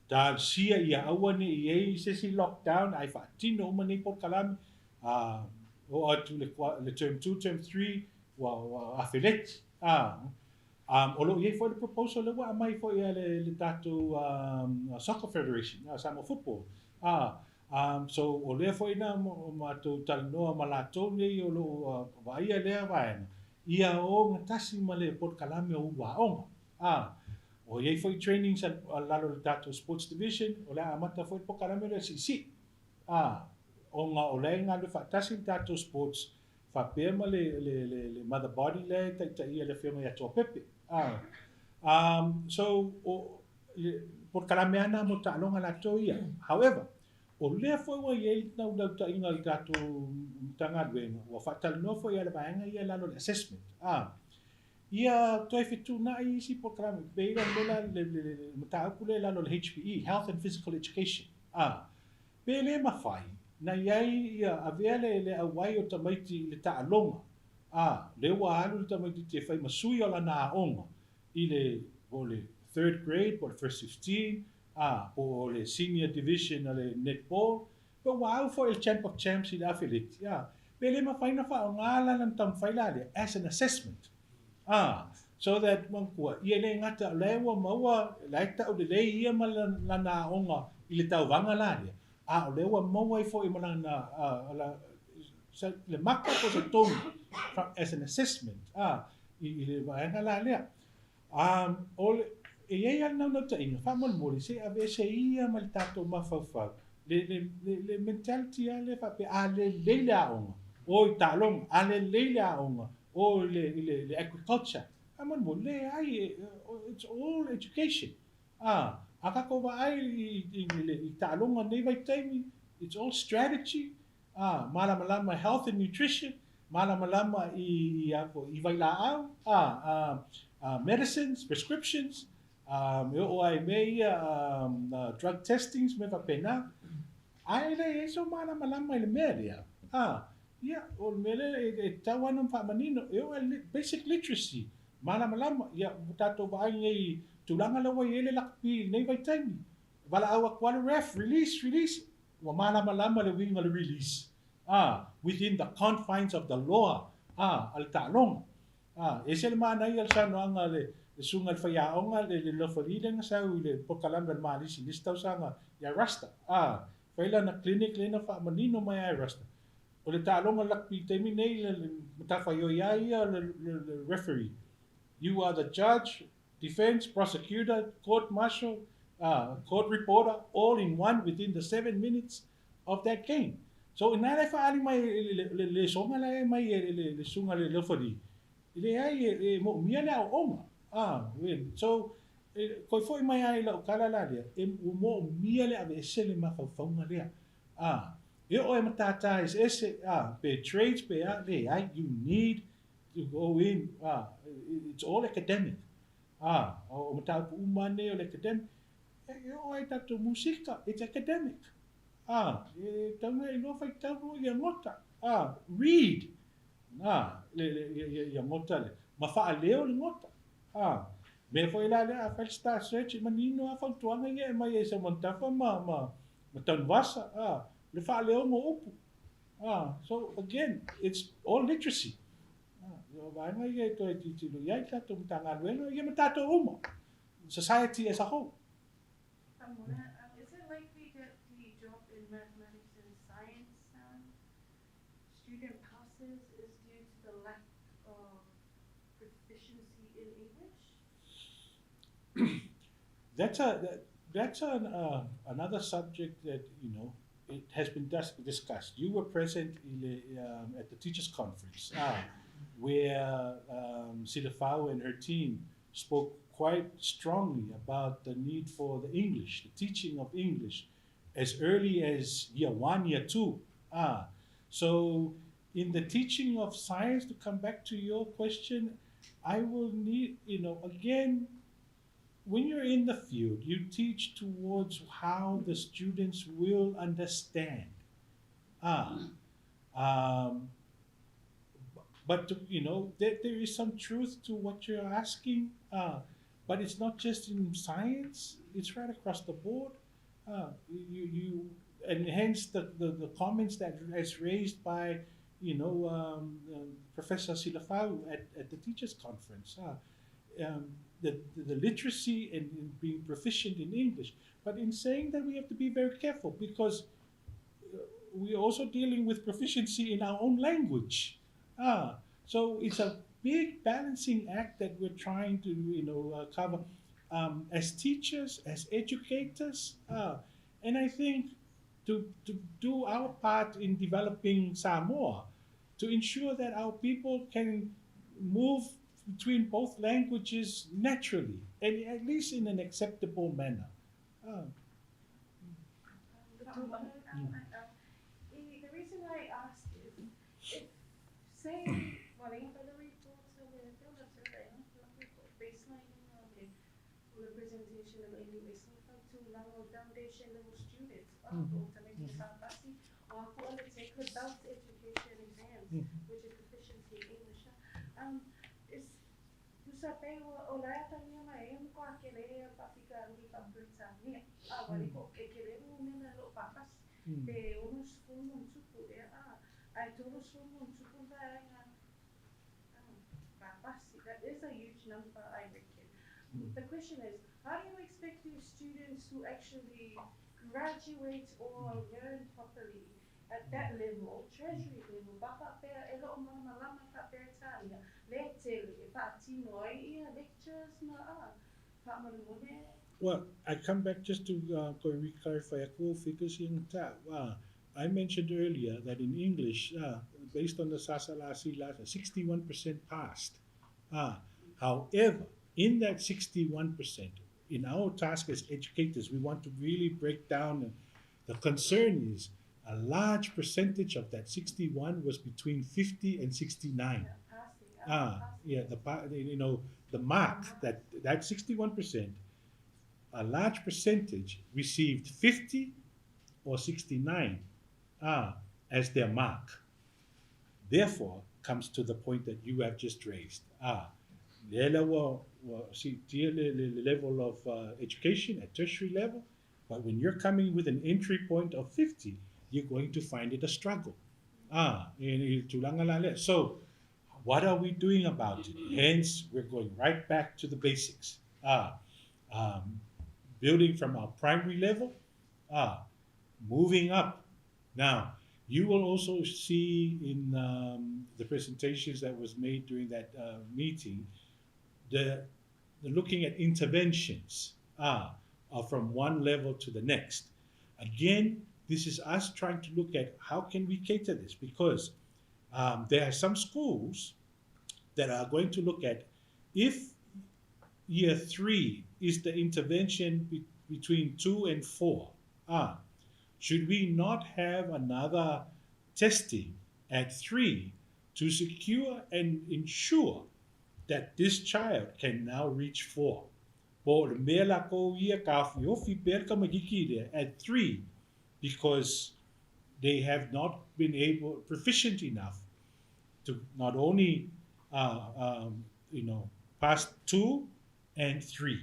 talosia ia aua ne i ai se isi lockdown ae faatino uma nei polokalame, A, oo atu le, le term 2, term 3, ua, ua afeleti. A, um, o lo o i ai foi le proposal lea ua aumai foi a le, le tatou um, Soccer Federation, uh, Samoa Football. A, um, so o lea foi na matou talanoa ma latou nei o lo o uh, vaaia lea vaega, ia ogatasi ma le polokalame o ulu aoga. A, o i ai foi trainings a, a lalo o le tatou Sports Division, o le a amata foi le polokalame lea siisii. Ā, ona o la e galue faatasi le tatou sports faapea ma le, le, le, le mother body lea e taitaia le Afioga ia Toapepe. Ā, um, so, o, le polokalame lava na mo taaloga latou ia. However, o lea foi ua i ai le naulautaiga o le tatou Matagaluega, ua faatalanoa foi i le vaega ia i lalo o le assessment. Ā, ia toe fetuunai isi polokalame, pei la le, le, le, le mataupu lea i lalo o le HPE, Health and Physical Education. Ā, pe le mafai na i ai ia avea le le auai o tamaiti i le taaloga, ā, lea ua alu le tamaititi e fai ma sui o lana aoga i le, po o le third grade, po o le first 15, ā, po o le senior division a le netball, pe ua au foi i le champ of champs i le afeleti, ā, pe le mafai na faaaoga la lana taumafai la lea as an assessment. Ā, so that, manatua, ia le gata o la e ua maua, la e tau lelei ia ma lana aoga i le tauvaga la lea, a o lea ua maua ai foi ma lana, a, la, sa, le maka po o se tonu, from, as an assessment, a, i, i le vaega la lea. A, o le, e i ai lava le naunautaiga, faamolemole, se i aveese ia ma le tatou mafaufau, le, le, le, le mentality lava lea faapea, a lelei le aoga, oi taaloga, a lelei le aoga, o i le, i le, le agriculture, faamolemole, leai, it's all education. A, a tatou vaai i, i, i, le, i taaloga nei vaitaimi, it's all strategy, a, malamalama health and nutrition, malamalama i, i, a, i vailaau, a, a, a, medicines, prescriptions, a, me oo ai mea ia, a, drug testings, mea faapena. Ae le i ai sou malamalama i le mea lea, a, Ia, o le mea lea e tatau lava ona faamanino, e oo i le basic literacy, malamalama, ia, ua tatou vaai nei i tulaga lea ua i ai le lakapi i lenei vaitaimi. Valaau atu lava le ref, release, release, ua malamalama le uiga o le release, a, within the confines of the law, a, a le taaloga. A, e ese le manaia o le saunoaga a le susuga i le faiaoga, le lofali lea na sau i le polokalame a le Malisi i le isi tausaga ia Rasta, a, fai lana clinic lea na faamanino mai ai e Rasta. O le taaloga rugby i le taimi nei, le matafaioi lava ia o le referee. You are the judge, defence, prosecutor, court martial, court reporter, all in one within the 7 minutes of that game. So ina la e faaali mai le lesoga la e aumai e le susuga i le referee, e leai e moomia le aoaoga. So koe foi mai lava i lau tala la lea, e ua moomia le aveese le mafaufauga lea. E oo e matata eseese pe trades pe a, leai, you need to go in. It's all academic. O mataupu uma nei o le academic. E oo ai tatou musika, it's academic. E tatau ona e iloa faitau ia gota. Read. Le, le, ia, ia gota le. Ma faaleo le gota. Mea foi la lea, a fai le Star Search, e manino a fautuaga ia e mai e Seumanutafa ma Tanuvasa. Le faaleoga o upu. So again, it's all literacy. O vaega ia e toe tilotilo i ai tatou Matagaluega, ia ma tatou uma. Society as a whole. Is it likely that the drop in mathematics and science student passes is due to the lack of proficiency in English? That's another subject that it has been discussed. You were present at the teachers' conference, where Silafau and her team spoke quite strongly about the need for the English, the teaching of English, as early as year 1, year 2. So in the teaching of science, to come back to your question, I will need, again, when you're in the field, you teach towards how the students will understand. But there is some truth to what you're asking. But it's not just in science; it's right across the board. And hence the comments that is raised by Professor Silafau at the teachers' conference. The literacy and being proficient in English. But in saying that, we have to be very careful because we're also dealing with proficiency in our own language. So it's a big balancing act that we're trying to cover as teachers, as educators. And I think to do our part in developing Samoa, to ensure that our people can move between both languages naturally and at least in an acceptable manner. The reason I ask is if, say, well, the reports of the survey, baselining of the presentation of anyways, to foundation level students, take adult education exams, which is proficiency in English. Is tusa pe o la atagia mai e mo a ke le pa fika uri pa Britania. A wale ko ke ke le o mena lo papas pe 60 ma tupu e a ai 30 ma tupu va nga papasi. That is a huge number, I reckon. The question is, how do you expect these students to actually graduate or learn properly at that level, tertiary level, papa pea e lo malama lama ka Peretania, le tele, e whaatino ai ia lectures ma a, whaamarimone. Well, I come back just to go re-clarify a couple figures in ta. I mentioned earlier that in English, based on the SASALC last, 61% passed. However, in that 61%, in our task as educators, we want to really break down, and the concern is a large percentage of that 61 was between 50 and 69. Yeah, passing, passing. Yeah, the mark that 61%, a large percentage received 50 or 69 as their mark. Therefore, comes to the point that you have just raised. Le ua siitia le level of education at tertiary level, but when you're coming with an entry point of 50, you're going to find it a struggle. I tulaga la lea. So, what are we doing about it? Hence, we're going right back to the basics. Building from our primary level, moving up. Now, You will also see in the presentations that was made during that meeting, the looking at interventions from one level to the next. Again, this is us trying to look at how can we cater this, because there are some schools that are going to look at if year 3 is the intervention between 2 and 4, should we not have another testing at 3 to secure and ensure that this child can now reach 4? Po o le mea lākou ia ka ofi pea le tamaititi lea at 3 because they have not been able, proficient enough to not only, pass 2 and 3.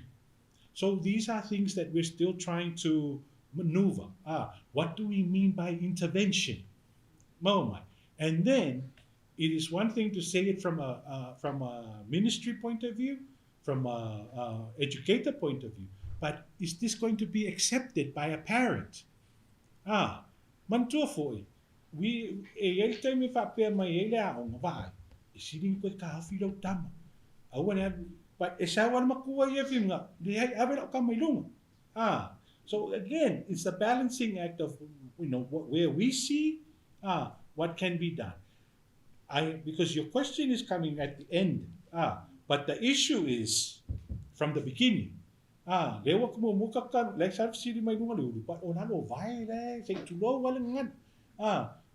So these are things that we're still trying to maneuver. What do we mean by intervention? Maumai. And then it is one thing to say it from a ministry point of view, from a educator point of view, but is this going to be accepted by a parent? Manatua foʻi, we, e iai le taimi e faapea mai ai le aoga, vaai, e sili ona koe taofi lou tama. Aua le alu, but e sau lava le matua ia whiunga, leai, ave lau tama i luga. So again, it's a balancing act of, where we see, what can be done. Because your question is coming at the end, but the issue is from the beginning. Lea ua muamua ka ka, le sa fesili mai luga le ulu, but o lalo vae le, se i tulou ale gagana.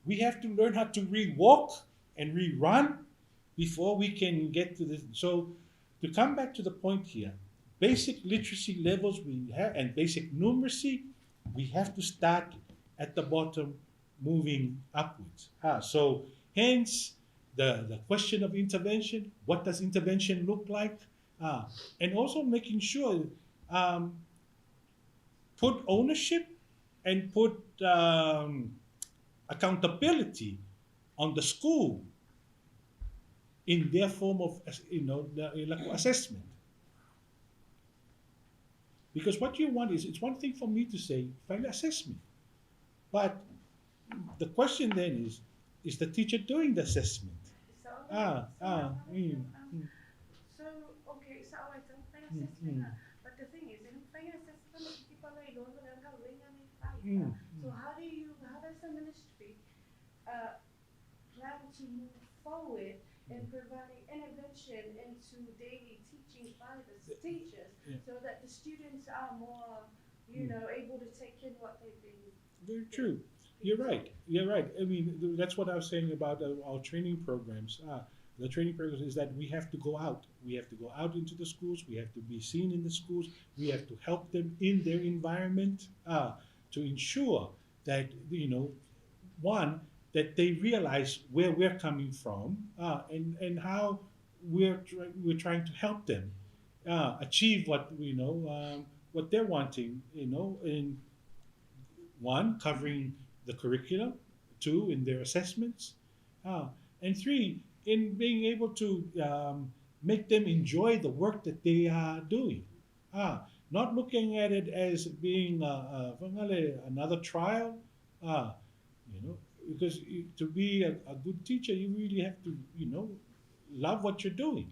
We have to learn how to re-walk and rerun before we can get to this. So to come back to the point here, basic literacy levels we have and basic numeracy, we have to start at the bottom moving upwards. So hence the question of intervention, what does intervention look like? And also making sure put ownership and put accountability on the school in their form of, the assessment. Because what you want is, it's one thing for me to say, find assessment. But the question then is the teacher doing the assessment? So, So, okay, so I don't find assessment. But the thing is, in find assessment, people like So how does the ministry plan to move forward in providing intervention into daily teaching by the teachers, so that the students are more, you know, able to take in what they've been. Very true. You're right. You're right. I mean, that's what I was saying about our training programs. The training programs is that we have to go out. We have to go out into the schools. We have to be seen in the schools. We have to help them in their environment to ensure that, one, that they realize where we're coming from and how we're trying to help them achieve what they're wanting, in one, covering the curriculum, 2, in their assessments, and 3, in being able to make them enjoy the work that they are doing. Not looking at it as being another trial, because to be a good teacher, you really have to, love what you're doing.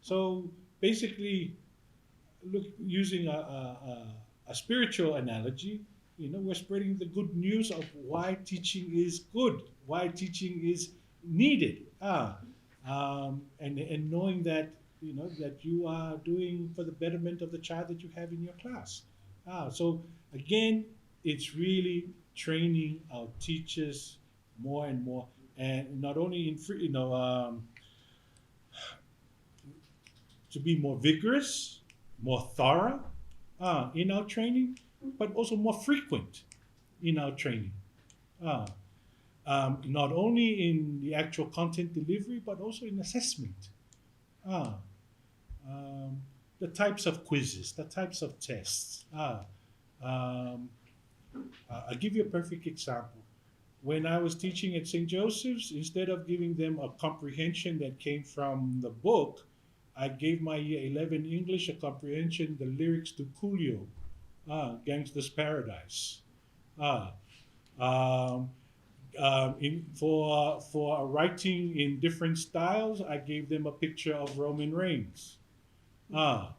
So basically, using a spiritual analogy, we're spreading the good news of why teaching is good, why teaching is needed, and knowing that, that you are doing for the betterment of the child that you have in your class. So again, it's really training our teachers more and more, and not only in free, to be more vigorous, more thorough in our training, but also more frequent in our training. Not only in the actual content delivery, but also in assessment. The types of quizzes, the types of tests. I'll give you a perfect example. When I was teaching at St. Joseph's, instead of giving them a comprehension that came from the book, I gave my year 11 English a comprehension, the lyrics to Coolio, Gangsta's Paradise. In, for writing in different styles, I gave them a picture of Roman Reigns. Ah,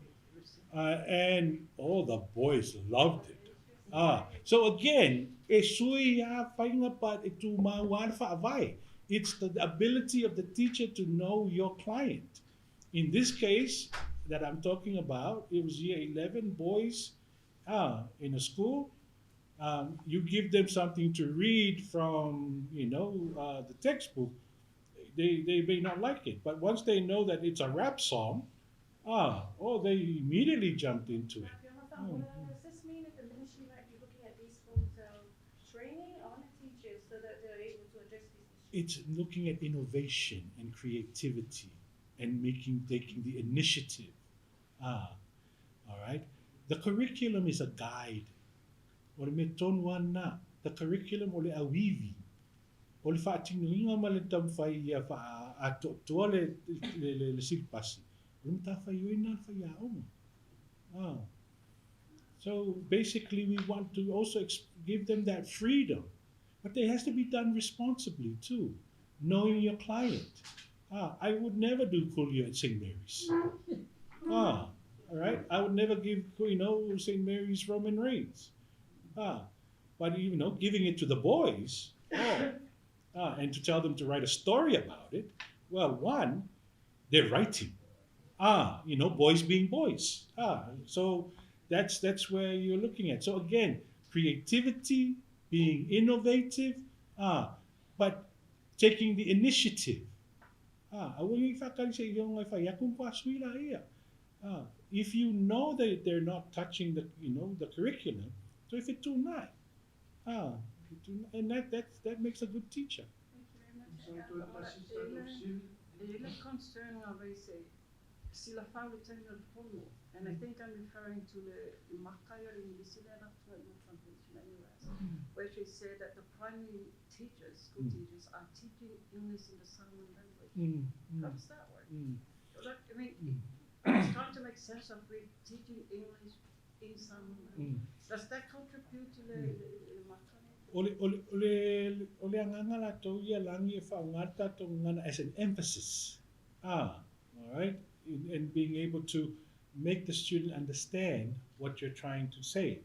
and all the boys loved it. Ah, so again, e sui a whainga pa e tū mau whaavai. It's the ability of the teacher to know your client. In this case that I'm talking about, it was year 11 boys in a school. You give them something to read from, the textbook, they may not like it. But once they know that it's a rap song, oh, they immediately jumped into it. Does this mean that the ministry might be looking at these forms of training on the teachers so that they're able to address these issues? It's looking at innovation and creativity and taking the initiative. All right. The curriculum is a guide. O le mea tonu ana, the curriculum o le auivi. O le whaatinoinga ma le tamwhai ia wha a toa le silipasi. O le matawhai oi nā whai aonga. So basically we want to also give them that freedom. But it has to be done responsibly too, knowing your client. I would never do Coolio at St. Mary's. All right. I would never give, St. Mary's Roman Reigns. But giving it to the boys, and to tell them to write a story about it. Well, one, they're writing. Boys being boys. So that's where you're looking at. So again, creativity, being innovative, but taking the initiative. If you know that they're not touching the curriculum, so if it's too nice, and that makes a good teacher. Thank you very much. Concern and I think I'm referring to the Makaya in translation anyways, where she said that the primary teachers, school teachers, are teaching English in the Samoan language. How does that work? I mean, it's trying to make sense of it, teaching English in Samoan language. Does that contribute to the Makaya? Ole anganga la tau ia langi e whaungata tō ngana as an emphasis. All right? In being able to make the student understand what you're trying to say.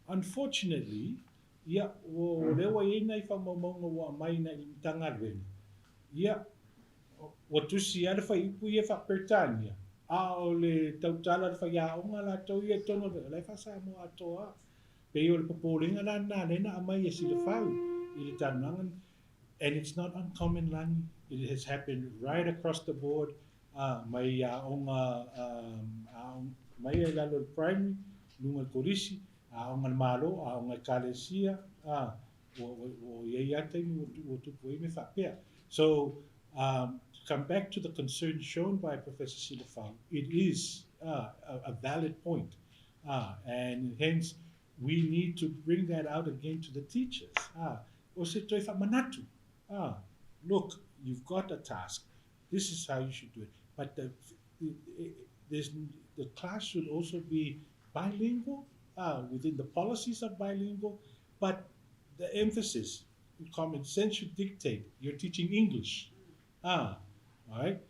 Unfortunately, ia o rewa i nei whamaumaunga wa mai na i tangarwen. Ia, o tusi ara whai ipu ia whapertania. A o le tautala le whai aonga la tau ia tono le lai whasa mo atoa. Pe o le poporenga la nā lena a mai e si le whau i le tanangan. And it's not uncommon, Lani. It has happened right across the board. Mai aonga, mai e lalo le primary, lunga le korisi, aonga le malo, aonga kalesia, o iei ataimi o tupu e me whapea. So, to come back to the concern shown by Professor Silafau, it is a valid point. And hence, we need to bring that out again to the teachers. O se toi whamanatu. Look, you've got a task. This is how you should do it. But the class should also be bilingual, within the policies of bilingual, but the emphasis, common sense should dictate, you're teaching English. All right?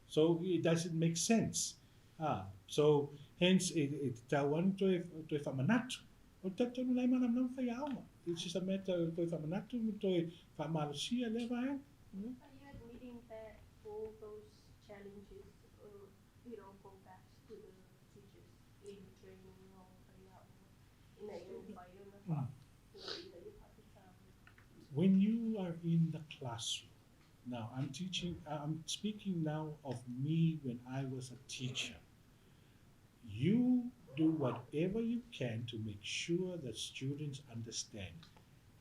So it doesn't make sense. So hence, it whamanatu. It's just a matter of toi whamanatu, toi whamalosia le vae. Are you admitting that all those challenges, go back to the teachers in the training or in When you are in the classroom, now I'm speaking now of me when I was a teacher. You do whatever you can to make sure that students understand,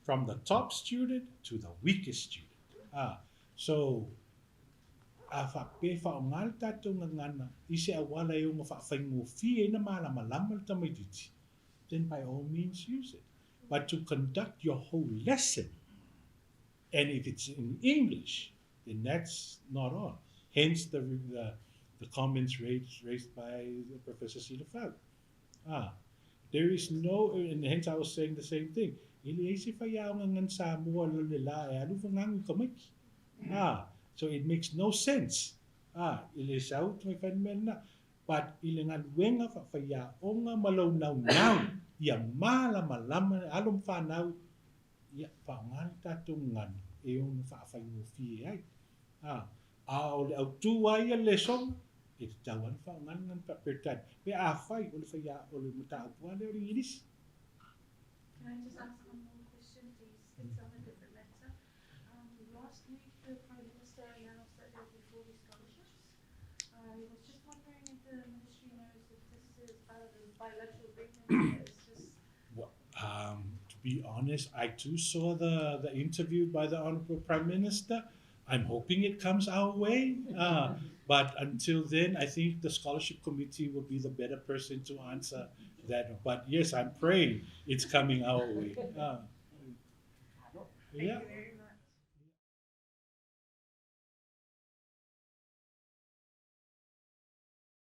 from the top student to the weakest student. So, a whape whaongal tātou ngana, i se awala e unga whaawhaingofie na malama lama le tamaititi, then by all means use it. But to conduct your whole lesson, and if it's in English, then that's not on. Hence the comments raised by Professor Silafau. There is no, and hence I was saying the same thing. E leai se faiaoga ganu Samoa i le la e alu fagagu i tamaiti. Ah, so it makes no sense. Ah, i le sau toe fai le mea lena. But i le galuega faafaiaoga ma lou naunau ia malamalama alo ma fanau, ia faaaoga le tatou gagana e ono faafaigofie ai. Ah, a o le autū lava ia lesona, e tatau lava ona faaaoga le gagana faa-Peretania. Pe afai o le faia, o le mataupu lava lea o le Igilisi. Can I just ask one more question, please? It's on a different matter. Last week, the Prime Minister announced that there will be 40 scholarships. I was just wondering if the ministry knows if this is part of the bilateral agreement or it's just... Well, to be honest, I too saw the interview by the Honourable Prime Minister. I'm hoping it comes our way. But until then, I think the scholarship committee will be the better person to answer that. But yes, I'm praying it's coming our way. Yeah.